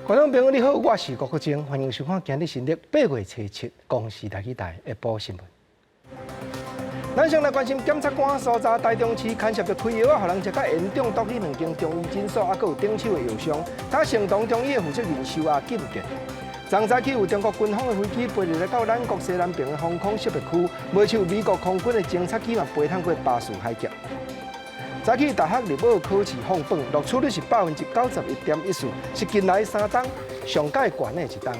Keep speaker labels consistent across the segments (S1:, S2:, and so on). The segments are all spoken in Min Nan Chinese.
S1: 觀眾朋友你好，我是郭國晶，歡迎收看今日新曆8月初7公視台語台下晡新聞。咱先來關心檢察官搜查台中市牽涉著開藥仔，予人食甲嚴重毒彼兩間中醫診所，抑閣有頂手的藥商，他成同中醫的負責人收押禁見。昨早起有中國軍方的飛機飛入來到咱國西南邊的防空識別區，袂像美國空軍的偵察機嘛飛通過巴士海峽。早起大學入學考試放榜，錄取率是91.14%，是近來3冬上蓋懸的一冬。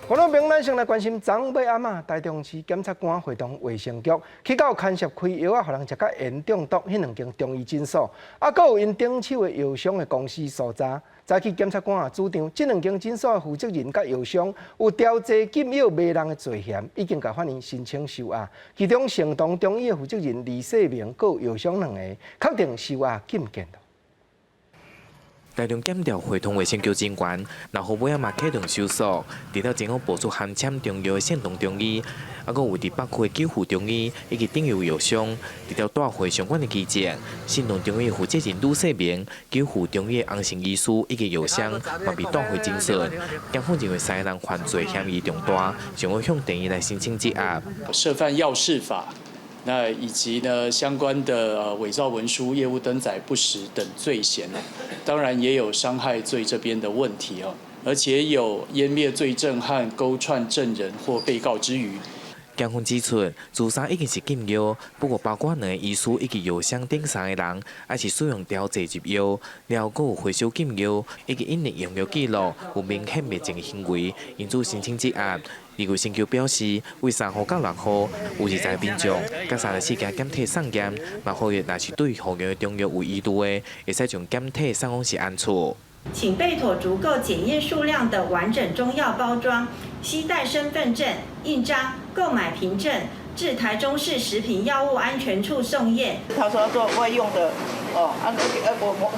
S1: 觀眾朋友，咱先來關心昨尾暗仔，台中市檢察官會同衛生局去到牽涉開藥仔，予人食甲嚴重毒彼兩間中醫診所，抑閣有𪜶頂手的藥商的公司搜查。早起檢察官也主張，這兩間診所的負責人佮藥商有調劑禁藥賣人的罪嫌，已經共法院申請收押。其中成同中醫的負責人李世明，閣有藥商兩个，確定收押禁見。
S2: 台中檢調會同衛生局人員，6號尾仔嘛啟動搜索，除了前往爆出含攕中藥的聖同中醫，抑閣有佇北區的久富中醫以及頂有藥商，除了帶回相關的記者，聖同中醫負責人呂世明、久富中醫的洪姓醫師以及藥商，嘛被帶回偵訊。檢方認為三个人犯罪嫌疑重大，想欲向地院來申請羈押。
S3: 涉犯藥事法，那以及呢相關的偽造文書、業務登載不實等罪嫌呢，當然也有傷害罪這邊的問題哦，而且有湮滅罪證和勾串證人或被告之虞。
S2: 檢方指出，自殺已經是禁藥，不過包括兩个醫師以及藥商等三个人，抑是使用調劑入藥，了閣有回收禁藥以及隱匿用藥記錄，有明顯滅證的行為，因此申請羈押。而衛生局表示，為3號到6號有20個民眾，佮34件檢體送檢，嘛呼籲若是對服用的中藥有疑慮的，會使將檢體送往食安處。
S4: 請備妥足夠檢驗數量的完整中藥包裝，攜帶身份證、印章、購買憑證，至台中市食品藥物安全處送驗。
S5: 他說要做外用的，哦，啊，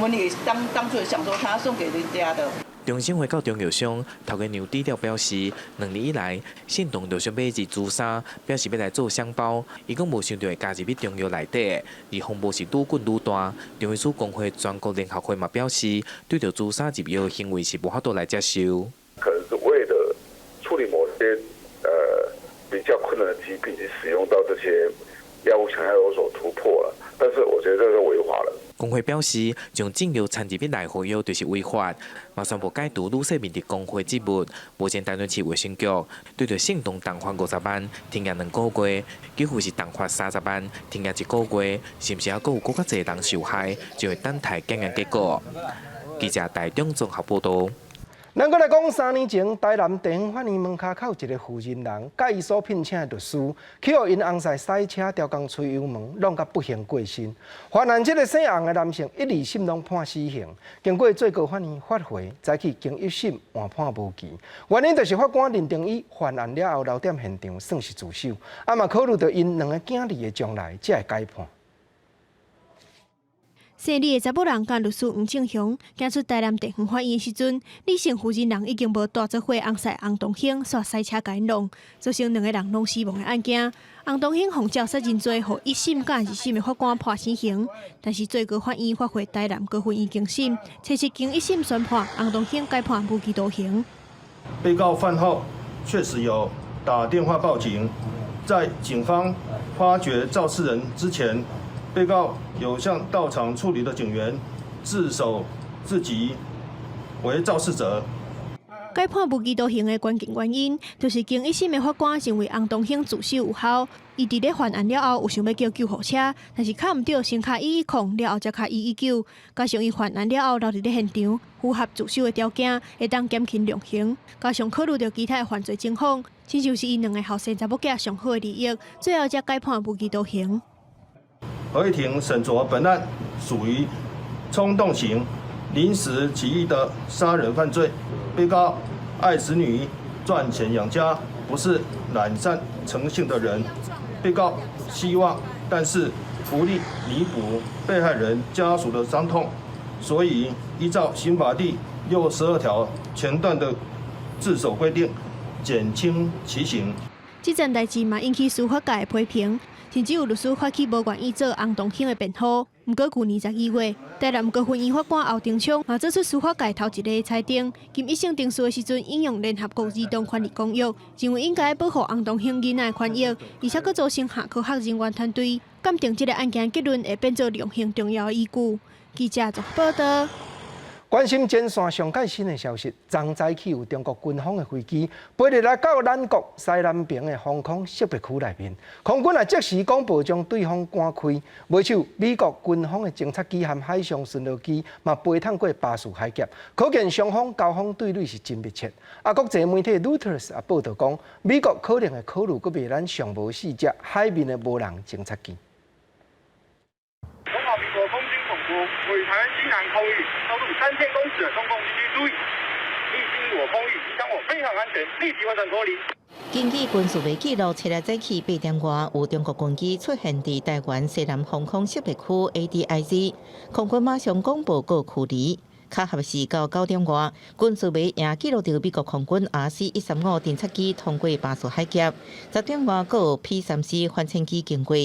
S5: 我們也當初想說他送給人家的。
S2: 中審會到中藥商頭家娘低調表示，2年以來，信東陸續買入朱砂，表示欲來做香包。伊講無想著會加入去中藥內底，而風波是愈滾愈大。中醫師公會全國聯合會嘛表示，對著朱砂入藥行為是無法度來接受。
S6: 可能是為了處理某些比較困難的疾病，使用到這些藥物，想要有所突破了，但是我覺得這是違法了。
S2: 公會表示，將禁藥摻入去內服藥就是違法，嘛宣布解除呂世明佇公會職務。目前台中市衛生局對著聖同重罰50萬，停業2個月；幾乎是重罰30萬，停業一個月。是毋是猶閣有閣較濟人受害，就會等待檢驗結果。記者台中綜合報道。
S1: 咱閣來講，3年前，台南地方法院門跤口一个婦人人，佮伊所聘請的律師，去予𪜶翁婿賽車調工吹油門，弄甲不幸過身。犯案這个姓洪的男性，一、二審攏判死刑，經過最高法院發回，早起經一審換判無期。原因就是法官認定伊犯案了後留踮現場，算是自首，啊嘛考慮著𪜶兩个囝兒的將來，才會改判。
S7: 姓李的查某人佮律師黃正雄行出台南地方法院的時陣，李姓婦人人已經無帶做伙翁婿洪東興，煞賽車共𪜶弄，造成兩个人攏死亡的案件。洪東興奉教殺人罪，予一審佮二審的法官判死刑，但是最高法院發回台南高分院更審，初七經一審宣判，洪東興改判無期徒刑。
S8: 被告犯後確實有打電話報警，在警方發覺肇事人之前，被告有向到場處理的警員自首自己為肇事者。
S7: 改判無期徒刑的關鍵原因，就是經一審的法官認為洪東興自首有效。伊佇咧犯案了後有想欲叫救護車，但是敲毋著，先敲110，了後才敲119。加上伊犯案了後留佇咧現場，符合自首的條件，會當減輕量刑。加上考慮著其他的犯罪情況，親像是𪜶兩个後生查某囝上好的利益，最後才改判無期徒刑。
S8: 合議庭審酌本案屬於衝動型臨時起意的殺人犯罪，被告愛子女賺錢養家，不是懶散成性的人。被告希望，但是無力彌補被害人家屬的傷痛，所以依照刑法第62條前段的自首規定，減輕其刑。
S7: 這件代誌嘛引起司法界的批評，甚至有律師發起無願意做洪東興的辯護。毋過舊年12月，台南高分院法官歐定昌嘛做出司法界頭一个裁定，禁一審定訴的時陣引用聯合國兒童權利公約，認為應該保護洪東興囡仔的權益，而且閣組成下科學人員團隊鑑定這个案件結論，會變做量刑重要的依據。記者綜合報導。
S1: 關心前線上蓋新的消息，昨早起有中國軍方的飛機飛入來到咱國西南邊的防空識別區內面，空軍也即時廣播將對方趕開。袂手美國軍方的偵察機和海上巡邏機嘛飛探過巴士海峽，可見雙方交鋒對壘是真密切。啊，國際媒體 Reuters 也報導講，美國可能會考慮閣賣咱上無四隻海面的無人偵察機。
S9: 中華民國空軍廣播，位於臺灣西南空域，高度3000公尺的中共軍機注意，入侵我空域，影響我飛航安全，立即換轉脫離。
S10: 根據軍事媒記錄，七日早起8點外，有中國軍機出現佇臺灣西南防空識別區 ADIZ，空軍馬上廣播告驅離。巧合是到9點外，軍事媒也記錄著美國空軍 RC-135偵察機通過巴士海峽。10點外，閣有 P-3C 反潛機經過，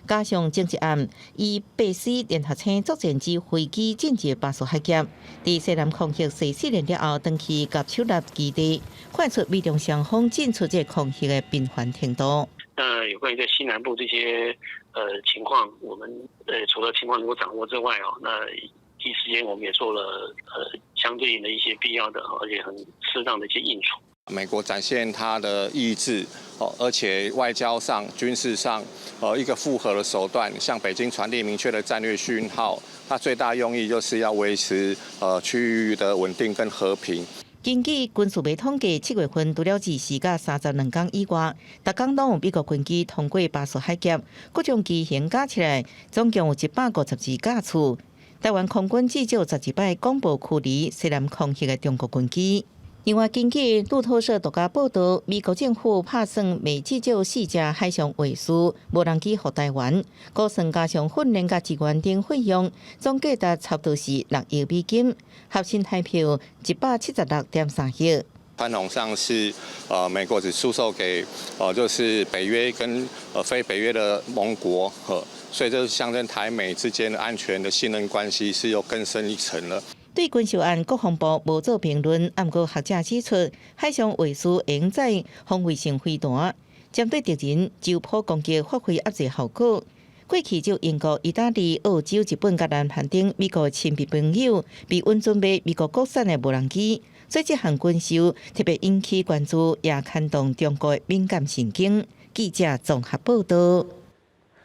S10: 加上前一暗 E-8C 聯合星作戰指揮機進入巴士海峽，佇西南空域細試練了後，轉去甲首立基地，看出美中雙方進出這個空域的頻繁程度。
S11: 那有關於在西南部這些情況，我們除了情況能夠掌握之外哦，那第一時間我們也做了相對應的一些必要的而且很適當的一些應處。
S12: 美國展現他的意志，哦，而且外交上、軍事上，一個複合的手段，向北京傳遞明確的戰略訊號。它最大用意就是要維持區域的穩定跟和平。
S10: 根據軍事媒統計，7月份除了20至32工以外，逐工攏有美國軍機通過巴士海峽，各種機型加起來總共有152架次。臺灣空軍至少12擺廣播驅離西南空域的中國軍機。另外，根據路透社獨家報導，美國政府拍算賣至少四隻海上衛士無人機予臺灣，估算加上訓練佮資源等費用，總價值差不多是6億美金，合新台幣176.3億。
S12: 傳統上是，美國只出售給，就是北約跟非北約的盟國，呵，所以這是象徵台美之間的安全的信任關係是又更深一層了。
S10: 對軍售案，國防部無做評論，毋過學者指出，海上衛士應載防衛性飛彈，針對敵人就波攻擊發揮壓制效果。過去就英國、意大利、澳洲、日本佮南韓等美國親密朋友被允准買美國國產的無人機，所以這項軍售特別引起關注，也牽動中國敏感神經。記者綜合報導。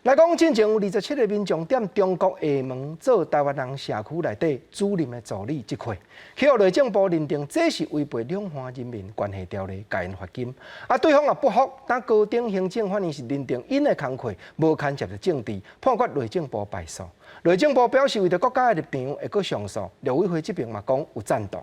S1: 來講，進前有27個民眾踮中國廈門做臺灣人社區內底主任的助理這塊，去予內政部認定這是違背兩岸人民關係條例，共𪜶罰金。啊，對方也不服，但高等行政法院是認定𪜶的工課無牽涉著政治，判決內政部敗訴。內政部表示，為著國家的立場會閣上訴，陸委會這邊嘛講有贊同。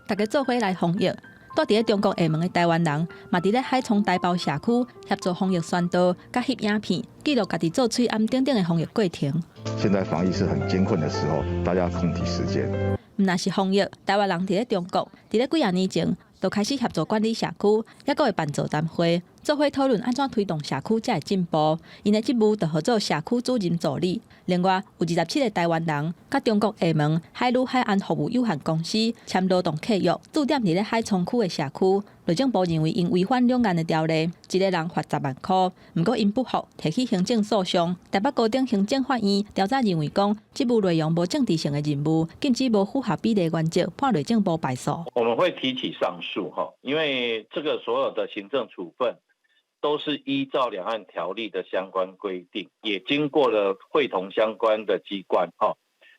S13: 大家做伙來防疫。蹛佇咧中國廈門的臺灣人，嘛佇咧海沧台胞社區協助防疫宣導，佮翕影片，記錄家己做喙罨等等的防疫過程。
S6: 現在防疫是很艱困的時候，大家共體時艱。
S13: 毋但是防疫，臺灣人佇咧中國，佇咧幾仔年前就開始協助管理社區，抑閣會辦座談會，做伙討論按怎推動社區才會進步。𪜶的職務就號做社區主任助理。另外，有27個臺灣人，佮中國廈門海旅海岸服務有限公司簽勞動契約，駐點佇咧海滄區的社區。內政部認為𪜶違反兩岸的條例，一個人罰10萬箍。毋過𪜶不服，提起行政訴訟。台北高等行政法院調查認為講，職務內容無政治性的任務，禁止無符合比例原則，判內政部敗訴。
S14: 我們會提起上訴，哈，因為這個所有的行政處分都是依照兩岸條例的相關規定，也經過了會同相關的機關，哈，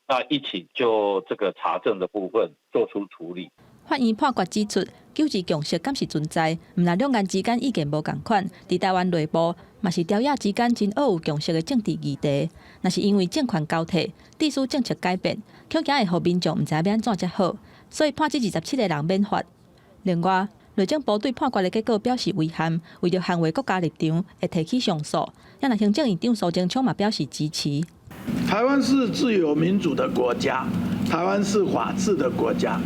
S14: 那一起就這個查證的部分做出處理。
S13: 法院判決指出，九二共識敢是存在，毋但兩岸之間意見無仝款，佇臺灣內部嘛是朝野之間真少有共識的政治議題。若是因為政權交替、地區政策改變，恐驚會予民眾毋知欲按怎才好，所以判這27個人免罰。另外，內政部對判決的結果表示遺憾，為著捍衛國家立場，會提起上訴。也若行政院長蘇貞昌嘛表示支持。
S15: 臺灣是自由民主的國家，臺灣是法治的國家。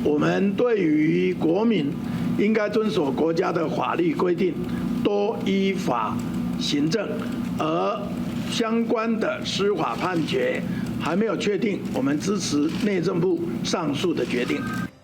S15: 我們對於國民應該遵守國家的法律規定，都依法行政，而相關的司法判決還沒有確定，我們支持內政部上述的決定。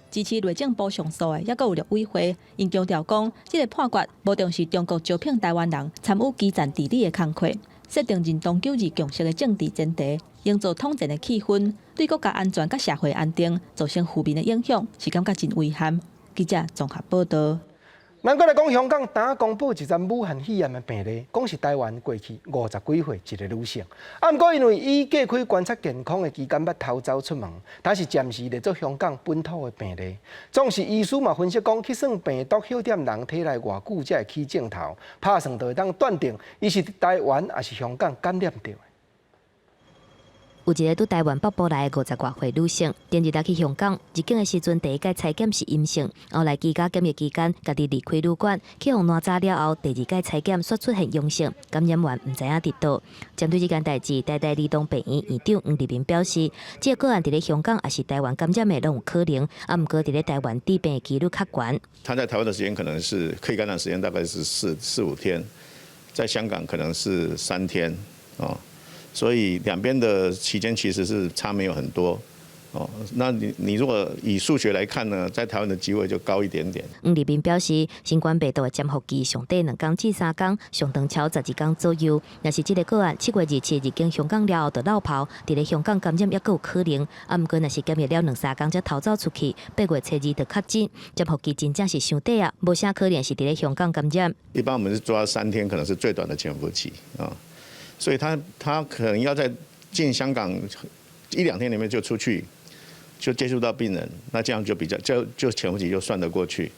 S13: 支持內政部上訴的，抑閣有陸委會，𪜶強調講，這个判決無重視中國招聘台灣人參與基層治理的工課，設定認同九二共識的政治前提，營造統戰的氣氛，對國家安全佮社會安定造成負面的影響，是感覺真遺憾。記者綜合報導。
S1: 咱閣來講，香港今公布一則武漢肺炎的病例，講是台灣過去50幾歲一个女性。啊，毋過因為伊隔開觀察健康的期間，捌偷走出門，但是暫時列做香港本土的病例。總是醫師嘛分析講，去算病毒歇踮人體內偌久才會起症頭，拍算就會當斷定伊是佇台灣抑是香港感染著的。
S16: 有一个佇台灣北部來的50外歲女性，前日來去香港入境的時陣，第一擺採檢是陰性，後來居家檢疫期間，家己離開旅館，去予爛查了後，第二擺採檢煞出現陽性，感染源毋知影佇佗。針對這件代誌，台大兒童病院院長黃立明表示，這个個案佇咧香港抑是台灣感染的攏有可能，啊，毋過佇咧台灣致病的幾率較懸。
S17: 他在台灣的時間可能是可以感染時間大概是四五天，在香港可能是3天，哦。所以兩邊的期間其實是差沒有很多，哦，那你如果以數學來看呢，在台灣的機會就高一點點。
S16: 黃立明表示，新冠病毒的潛伏期上短2天至3天，上長超12天左右。若是這个個案7月27入境香港了後就落跑，佇咧香港感染抑閣有可能。啊，毋過若是檢疫了兩三工才偷走出去，8月初二就確診，潛伏期真正是傷短啊，無啥可能是佇咧香港感染。
S17: 一般我們是抓3天，可能是最短的潛伏期啊。所以他可能要在進香港一兩天裡面就出去，就接觸到病人，那這樣就比較就潛伏期就算得過去，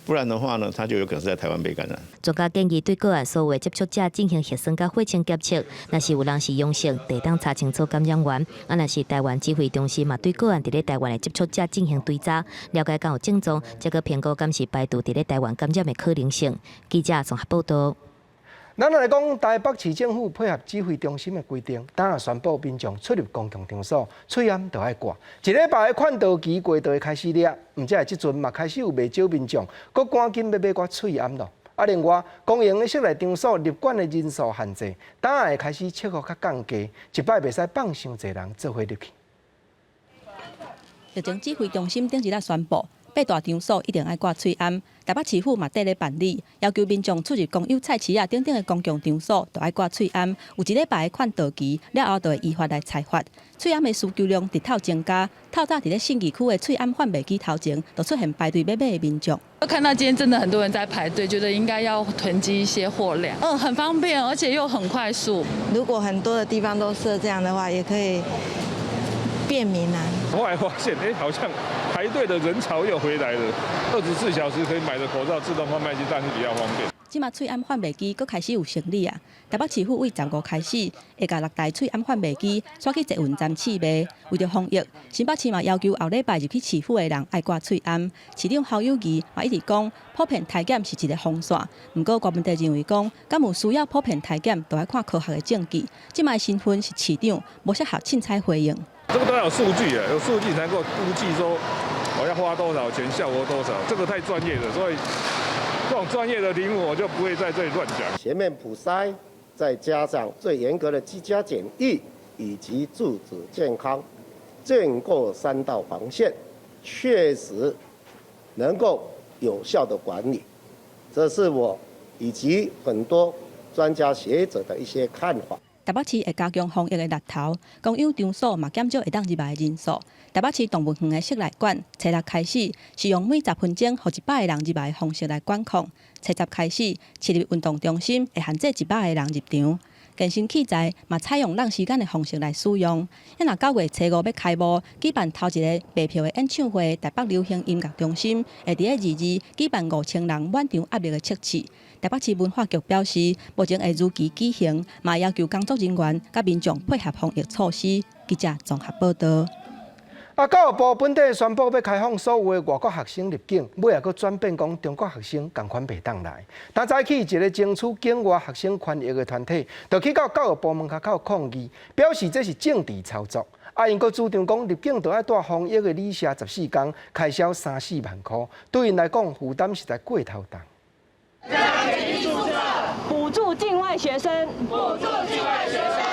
S17: 不然的話呢，他就有可能是在台灣被感染。
S16: 專家建議對個案所有接觸者進行核酸佮血清檢測，若是有人是陽性，就會當查清楚感染源。啊，若是台灣指揮中心嘛，對個案佇咧台灣的接觸者進行追查，了解敢有症狀，才閣評估敢是排除佇咧台灣感染的可能性。記者綜合報導。
S1: 咱來講，台北市政府配合指揮中心的規定，今仔宣布民眾出入公共場所，喙罨都愛掛。一禮拜的勸導期過就會開始了，毋知這陣嘛開始有袂少民眾，閣趕緊欲買掛喙罨囉。啊，另外，公營的室內場所入館的人數限制，今仔會開始切予較降低，一擺袂使放傷濟人做伙入去。
S13: 疫情指揮中心頂一日宣布，八大場所一定愛掛喙罨，台北市府嘛綴咧辦理，要求民眾出入公有菜市仔等等的公共場所都愛掛喙罨。有一禮拜的勸導期，了後就會依法來裁罰。喙罨的需求量日頭增加，透早佇咧信義區的喙罨販賣機頭前，就出現排隊欲買的民眾。
S18: 看到今天真的很多人在排隊，覺得應該要囤積一些貨量。嗯，很方便，而且又很快速。
S4: 如果很多的地方都設這樣的話，也可以便民啊。
S9: 後來發現，哎，好像排隊的人潮又回來了。24小時可以買的口罩自動販賣機，當然是比較方便。
S13: 這馬喙罨販賣機閣開始有生理啊！台北市府對15開始，會共六台喙罨販賣機帶去捷運站試賣。為著防疫，新北市嘛要求後禮拜入去市府的人愛掛喙罨。市長侯友宜嘛一直講，普遍篩檢是一个方法。毋過郭文帝認為講，敢有需要普遍篩檢，都愛看科學的證據。這馬身份是市長，無適合凊彩回應。
S9: 這個都要有數據啊，有數據才能夠估計說我要花多少錢，效果多少。這個太專業了，所以這種專業的題目我就不會在這裡亂講。
S19: 全面普篩，再加上最嚴格的居家檢疫以及自主健康，建構三道防線，確實能夠有效的管理。這是我以及很多專家學者的一些看法。
S13: 台北市會加強防疫的力頭，公有場所嘛減少會當入來的人數。台北市動物園的室內館，初六開始是用每10分鐘予100個人入來的方式來管控。初十開始，市立運動中心會限制100個人入場。健身器材嘛採用浪時間的方式來使用。若9月初5欲開幕，舉辦頭一个賣票的演唱會，台北流行音樂中心會佇咧22舉辦5000人滿場壓力的測試。台北市文化局表示，目前會如期舉行，嘛要求工作人員佮民眾配合防疫措施。記者綜合報導。
S1: 啊，教育部本底宣布欲開放所有的外國學生入境，尾仔閣轉變講中國學生仝款袂當來。但早起一个爭取境外學生權益的團體，就去到教育部門口抗議，表示這是政治操作。啊，𪜶閣主張講入境著愛帶防疫的旅社14工，開銷三四萬箍，對𪜶來講負擔實在過頭重。
S20: 補助境外學生，補助境外學生。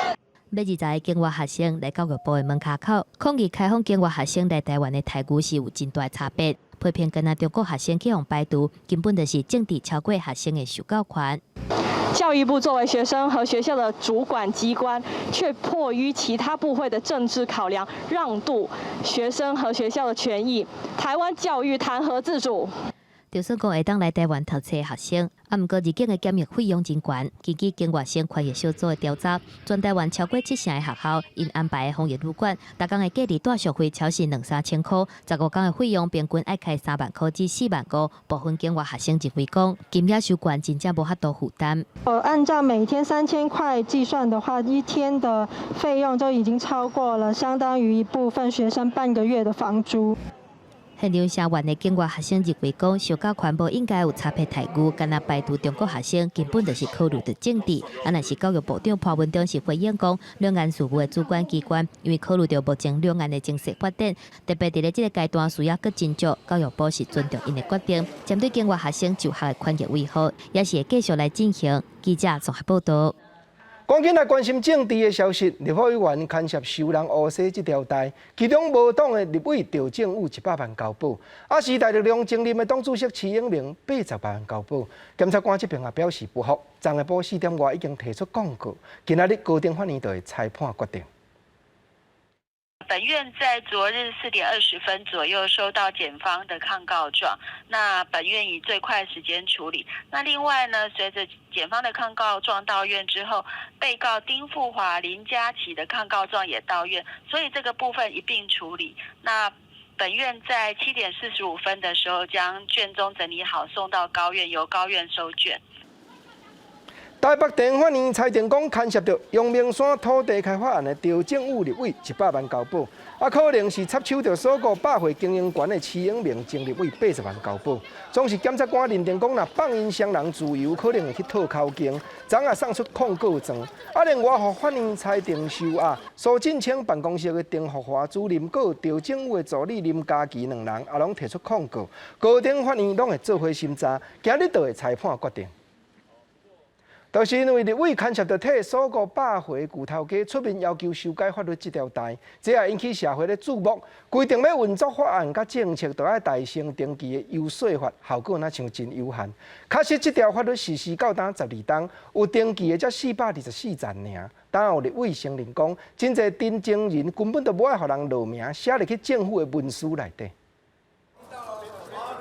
S16: 欲20个境外學生來教育部的門跤口，抗議開放境外學生來台灣的待遇是有真大差別，批評敢若中國學生去予排除，根本就是政治超過學生的受教權。
S20: 教育部作為學生和學校的主管機關，卻迫於其他部會的政治考量，讓渡學生和學校的權益。台灣教育談何自主？
S16: 就算講會當來台灣讀冊學生，啊，毋過入境的檢疫費用真懸。根據境外生權益小組的調查，全台灣超過七成的學校𪜶安排的防疫旅館，逐工的隔離住宿費超過兩三千箍，15工的費用平均愛開3萬箍至4萬5。部分境外學生認為講，金額傷懸，真正無法度負擔。
S21: 按照每天3000塊計算的話，一天的費用就已經超過了相當於一部分學生半個月的房租。
S16: 現場聲援的境外學生認為講，受教權無應該有差別待遇，敢若排除中國學生，根本就是考慮著政治。啊，若是教育部長潘文忠是回應講，兩岸事務的主管機關，因為考慮著目前兩岸的情勢發展，特別佇咧這個階段需要閣斟酌，教育部是尊重𪜶的決定。針對境外學生就學的權益維護，也是會繼續來進行。記者綜合報導。
S1: 趕緊來關心政治的消息，立法委員牽涉收人烏紗這條代，其中無黨的立委趙正宇100萬交保，啊時代力量前任的黨主席徐永明80萬交保。檢察官這邊也表示不服，昨下晡4點外已經提出抗告，今仔日高等法院就會裁判決定。
S22: 本院在昨日4點20分左右收到檢方的抗告狀，那本院以最快時間處理。那另外呢，隨着檢方的抗告狀到院之後，被告丁富華、林佳琪的抗告狀也到院，所以這個部分一併處理。那本院在7點45分的時候將卷宗整理好，送到高院，由高院收卷。
S1: 台北地法院裁定講，牽涉著陽明山土地開發案的趙正宇立委100萬交保，啊可能是插手著鎖國百貨經營權的徐永明前立委80萬交保。總是檢察官認定講，若放𪜶雙人自由，可能會去套口供，昨下送出控告狀。啊，另外，予法院裁定收押蘇震清辦公室的丁福華主任、佮趙正宇的助理林嘉琪兩人，也攏提出控告。高等法院攏會做伙審查，今日就會裁判決定。就是因為立委牽涉著替鎖國百貨舊頭家出面要求修改法律這條代，這也引起社會的注目。規定欲運作法案佮政策，都愛代先登記的遊說法，效果若像真有限。確實，這條法律實施到今12冬，有登記的才424站爾。當有立委承認講，真濟陳情人根本就無愛予人落名，寫入去政府的文書內底。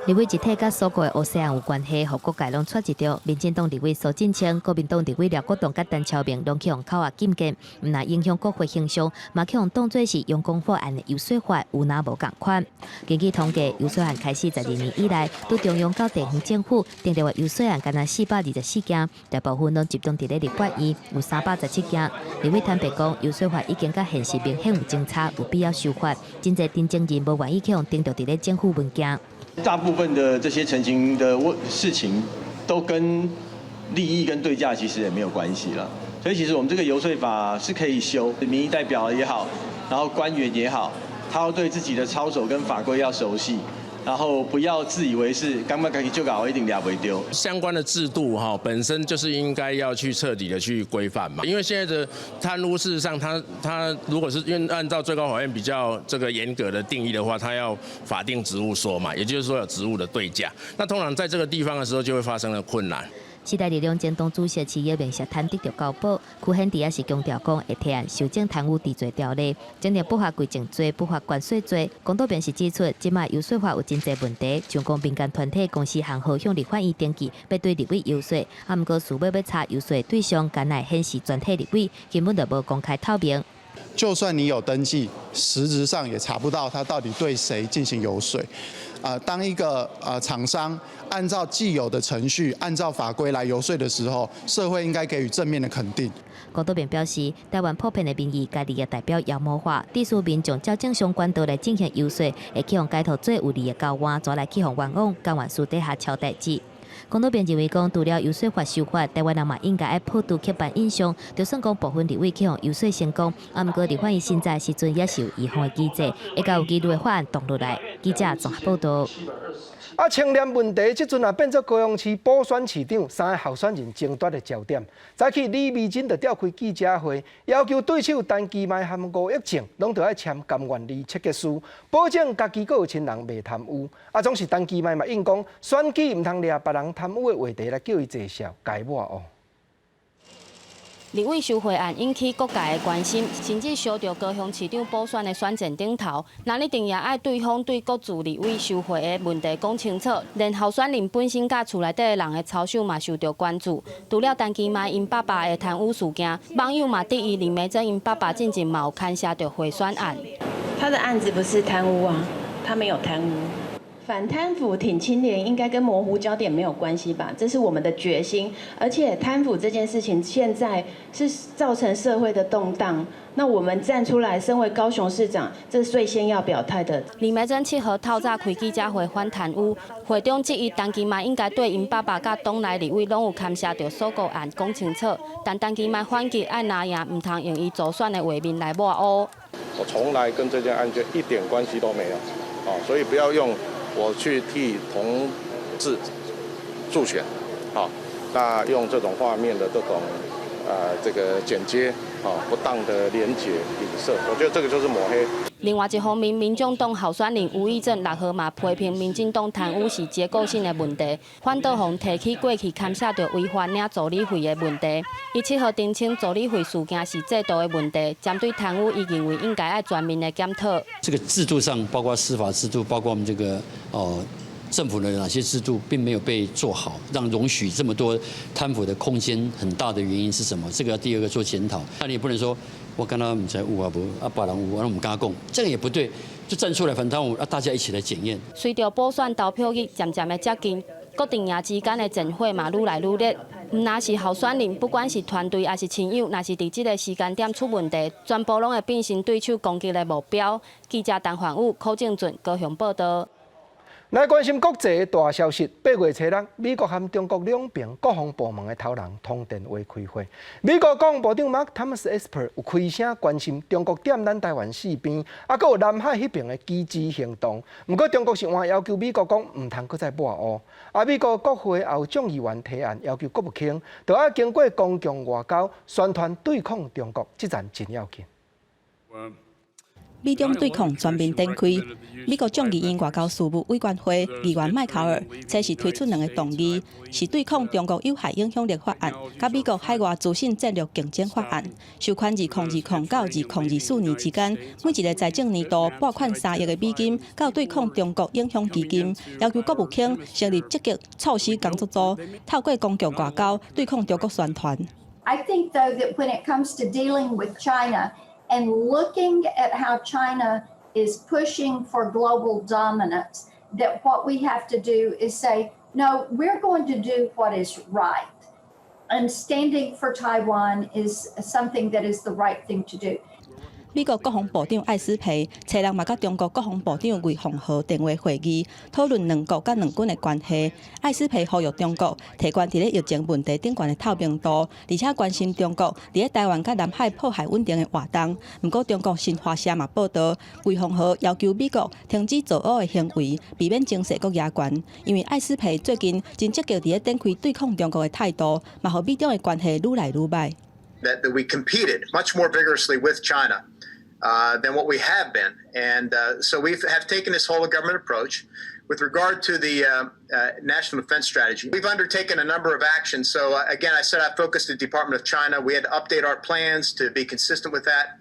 S16: 立委一體佮鎖國的烏紗案有關係，予各界攏揣一著。民進黨立委蘇震清、國民黨立委廖國棟佮陳超明攏去予扣押禁見，毋但影響國會形象，嘛去予當做是陽光法案的遊說法有那無仝款。根據統計，遊說案開始12年以來，對中央到地方政府訂立的遊說案，敢若424件，大部分攏集中佇咧立法院，有317件。立委坦白講，遊說法已經佮現實明顯有相差，有必要修法。真濟陳情人無願意去予登錄佇咧政府文件。
S23: 大部分的這些陳情的問事情，都跟利益跟對價其實也沒有關係了。所以其實我們這個遊說法是可以修，民意代表也好，然後官員也好，他要對自己的操守跟法規要熟悉，然後不要自以為是，感覺家己就𠢕一定掠袂著。
S24: 相關的制度哈，本身就是應該要去徹底的去規範嘛。因為現在的貪污，事實上他如果是因為按照最高法院比較這個嚴格的定義的話，他要法定職務說嘛，也就是說有職務的對價。那通常在這個地方的時候，就會發生了困難。
S16: 時代力量前黨主席徐永明涉貪得著交保，柯顯智也是強調講會提案修正貪污治罪條例，增訂不法規程罪、不法關稅罪。龔道平是指出，這擺遊說法有真濟問題，像講民間團體、公司行號向立法院登記，欲對立委遊說，啊，毋過事尾欲查遊說對象，干焦顯示全體立委，根本就無公開透明。
S25: 就算你有登記，實質上也查不到他到底對誰進行遊說。當一個廠商按照既有的程序、按照法規來遊說的時候，社會應該給予正面的肯定。
S16: 郭道明表示，台灣普遍的民意共利益代表妖魔化，致使民眾照正常管道來進行遊說，會去予解套做有利的交換，煞來去予冤枉，甘願私底下抄代誌。龔道平認為講，除了遊說法修法，台灣人嘛應該愛破除刻板印象，就算講部分立委去予遊說成功，啊，毋過立法院審查時陣也是有預防的機制，會共有疑慮的法案擋落來。記者綜合報導。
S1: 啊，清廉問題這陣啊變做高雄市補選市長三个候選人爭奪的焦點。早起李眉蓁就召開記者會，要求對手陳其邁和吳益政攏著愛簽甘願離切結書，保證家己閣有親人袂貪污。啊，總是陳其邁嘛應講選舉毋通掠別人貪污的話題來叫伊坐數，共伊抹烏。
S2: 立委受賄案引起各界的關心，甚至燒著高雄市長補選的選戰頂頭。那一定也愛對方對各自立委受賄的問題講清楚，連候選人本身佮厝內底的人的操守嘛受著關注。除了陳其邁𪜶爸爸的貪污事件，網友嘛質疑林眉蓁𪜶爸爸進前嘛有牽涉著賄選案。
S3: 他的案子不是貪污啊，他沒有貪污。反貪腐挺清廉，應該跟模糊焦點沒有關係吧？這是我們的決心。而且貪腐這件事情現在是造成社會的動盪，那我們站出來，身為高雄市長，這是最先要表態的。
S2: 林眉蓁7號透早開記者會反貪污，會中質疑陳其邁應該對𪜶爸爸佮黨內立委攏有牽涉著鎖國案講清楚，但陳其邁反擊愛拿贏，毋通用伊助選的畫面來抹烏。
S5: 我從來跟這件案件一點關係都沒有，哦，所以不要用我去替同志助選，好，那用這種畫面的這種，這個剪接，啊，不當的連結影射，我覺得這個就是抹黑。
S2: 另外一方面，民眾黨候選人吳益政6號嘛批評民進黨貪污是結構性的問題，反倒予提起過去牽涉著違法領助理費的問題。伊7號澄清助理費事件是制度的問題，針對貪污，伊認為應該愛全面的檢討。
S7: 這個制度上，包括司法制度，包括我們這個政府的哪些制度並沒有被做好，讓容許這麼多貪腐的空間很大的原因是什麼？這個要第二個做檢討。那你也不能說我敢若毋知有啊無啊，別人有啊，毋敢講，這個也不對，就站出來反貪污啊，大家一起來檢驗。
S2: 隨著補選投票日漸漸的接近，各陣營之間的戰火嘛愈來愈熱。毋但是候選人，不管是團隊抑是親友，若是佇這個時間點出問題，全部攏會變成對手攻擊的目標。記者陳焕武、柯正俊高雄報道。
S1: 來關心國際的大消息，8月初六，美國和中國兩邊國防部門的頭人通電話開會。美國國防部長馬克·湯馬斯·埃斯珀有開聲關心中國踮咱台灣四邊，啊，閣有南海彼邊的機智行動。毋過中國是換要求美國講毋通閣再抹烏。啊，美國國會也有眾議員提案，要求國務卿著愛經過公共外交宣傳對抗中國，這層真要緊。
S13: 美中對抗全面展開，美國眾議院外交事務委員會議員邁考爾初時推出兩个動議，是對抗中國有害影響力法案，佮美國海外資訊戰略競爭法案，授權2020到2024年之間，每一个財政年度撥款3億个美金，到對抗中國影響基金，要求國務卿成立積極措施工作組，透過公共外交對抗中國宣傳。
S8: I think, though, that when it comes to dealing with China and looking at how China is pushing for global dominance, that what we have to do is say, no, we're going to do what is right. And standing for Taiwan is something that is the right thing to do.
S13: 美國國防部長艾斯培初六嘛佮中國國防部長魏鳳和電話會議，討論兩國佮兩軍的關係。艾斯培呼籲中國提懸佇咧疫情問題頂懸的透明度，而且關心中國佇咧台灣佮南海破壞穩定的活動。毋過中國新華社嘛報道，魏鳳和要求美國停止造烏的行為，避免情勢閣加懸。因為艾斯培最近真積極佇咧展開對抗中國的態度，嘛予美中的關係愈來愈䆀。
S26: That we competed much more vigorously with China than what we have been. And so we have taken this whole of government approach with regard to the national defense strategy. We've undertaken a number of actions. So again, I said I focused the Department of China. We had to update our plans to be consistent with that.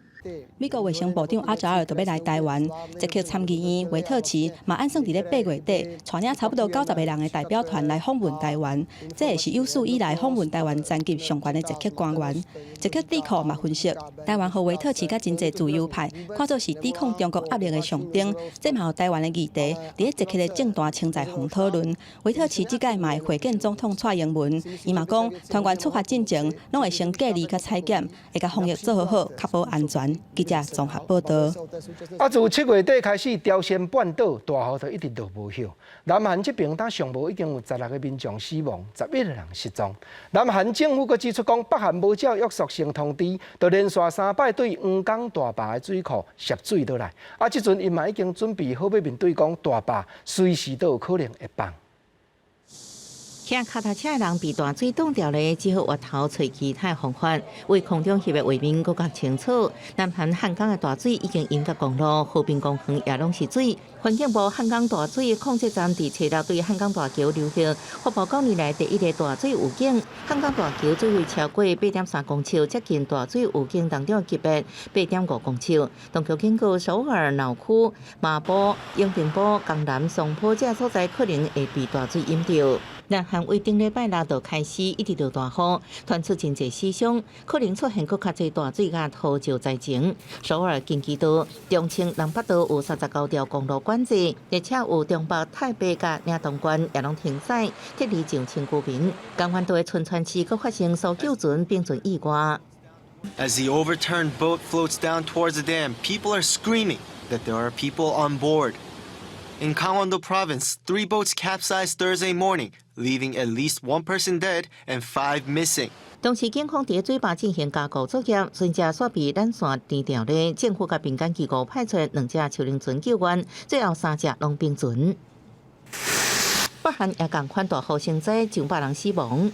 S13: 美國衛生部長阿扎爾就欲來台灣，捷克參議院維特奇嘛按算佇咧8月底，帶領差不多90個人的代表團來訪問台灣，這會是有史以來訪問台灣層級上懸的捷克官員。捷克智庫嘛分析，台灣予維特奇佮真濟自由派看做是抵抗中國壓力的象徵，這嘛予台灣的議題佇咧捷克的政壇穿在紅討論。維特奇這擺嘛會會見總統蔡英文，伊嘛講團員出發進前，攏會先隔離佮採檢，會共防疫做好好，確保安全。
S6: 灣。記者綜合報道。
S1: 啊，自7月底開始，朝鮮半島大雨就一直落無歇。南韓這邊，當上無已經有16個民眾死亡，11個人失蹤。南韓政府閣指出講，北韓無照約束性通知，就連續三擺對黃江大壩的水庫洩水落來。啊，這陣𪜶嘛已經準備好欲面對講大壩隨時都有可能會崩。
S10: 騎跤踏車的人被大水擋著咧，只好越頭揣其他方法。為空中翕的畫面閣較清楚。南韓漢江的大水已經淹甲公路，河濱公園也攏是水。環境部漢江大水控制站佇初六對漢江大橋流域發布9年來第一个大水預警。漢江大橋水位超過8.3公尺，接近大水預警當中的級別8.5公尺。當局警告首爾鬧區、麻浦、永定浦、江南、松浦這所在可能會被大水淹著。南韓為頂禮拜六就開始一直落大雨，傳出真濟死傷，可能出現閣較濟大水佮土石災情。首爾、京畿道、忠清南北道有39條公路管制，而且有中北太白佮嶺東縣也攏停駛，撤離上千居民。江原道的春川市閣發生搜救船並船意外。
S11: As the overturned boat floats down towards the dam, people are screaming that there are people on board. In Gangwon-do province, three boats capsized Thursday morning, leaving at least one person dead and five missing.
S10: 當時警方佇水壩進行加固作業，船隻煞被纜線纏著咧。政府佮民間機構派出兩隻樹輪船救援，最後三隻攏冰船。北韓也仝款大雨成災，上百人死亡。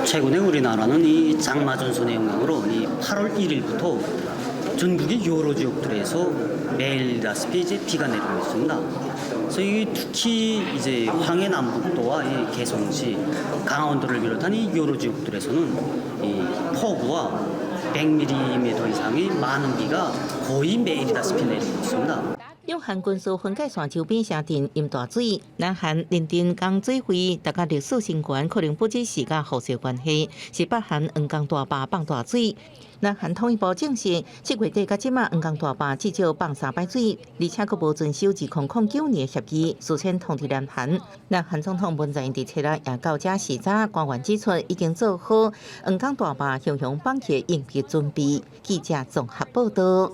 S12: 최근에 우리나라는 이 장마 전선의 영향으로 이 8월 1일부터 전국의 여러 지역들에서 매일다시피 이제 비가 내리고 있습니다. 그래서 이 특히 이제 황해 남북도와 이 개성시, 강원도를 비롯한 이 여러 지역들에서는 이 폭우와 100mm 이상의 많은 비가 거의 매일이다시피 내리고 있습니다.
S10: 兩韓軍事分界線周邊城鎮淹大水，南韓認定江水位達到歷史新高，可能不只是佮雨勢關係，是北韓黃江大壩放大水。南韓統一部證實，7月底到這馬黃江大壩至少放三擺水，而且閣無遵守2009年協議，事先通知南韓。南韓總統文在寅佇初六也到遮視察，官員指出已經做好黃江大壩雄雄放棄應急準備。記者綜合報道。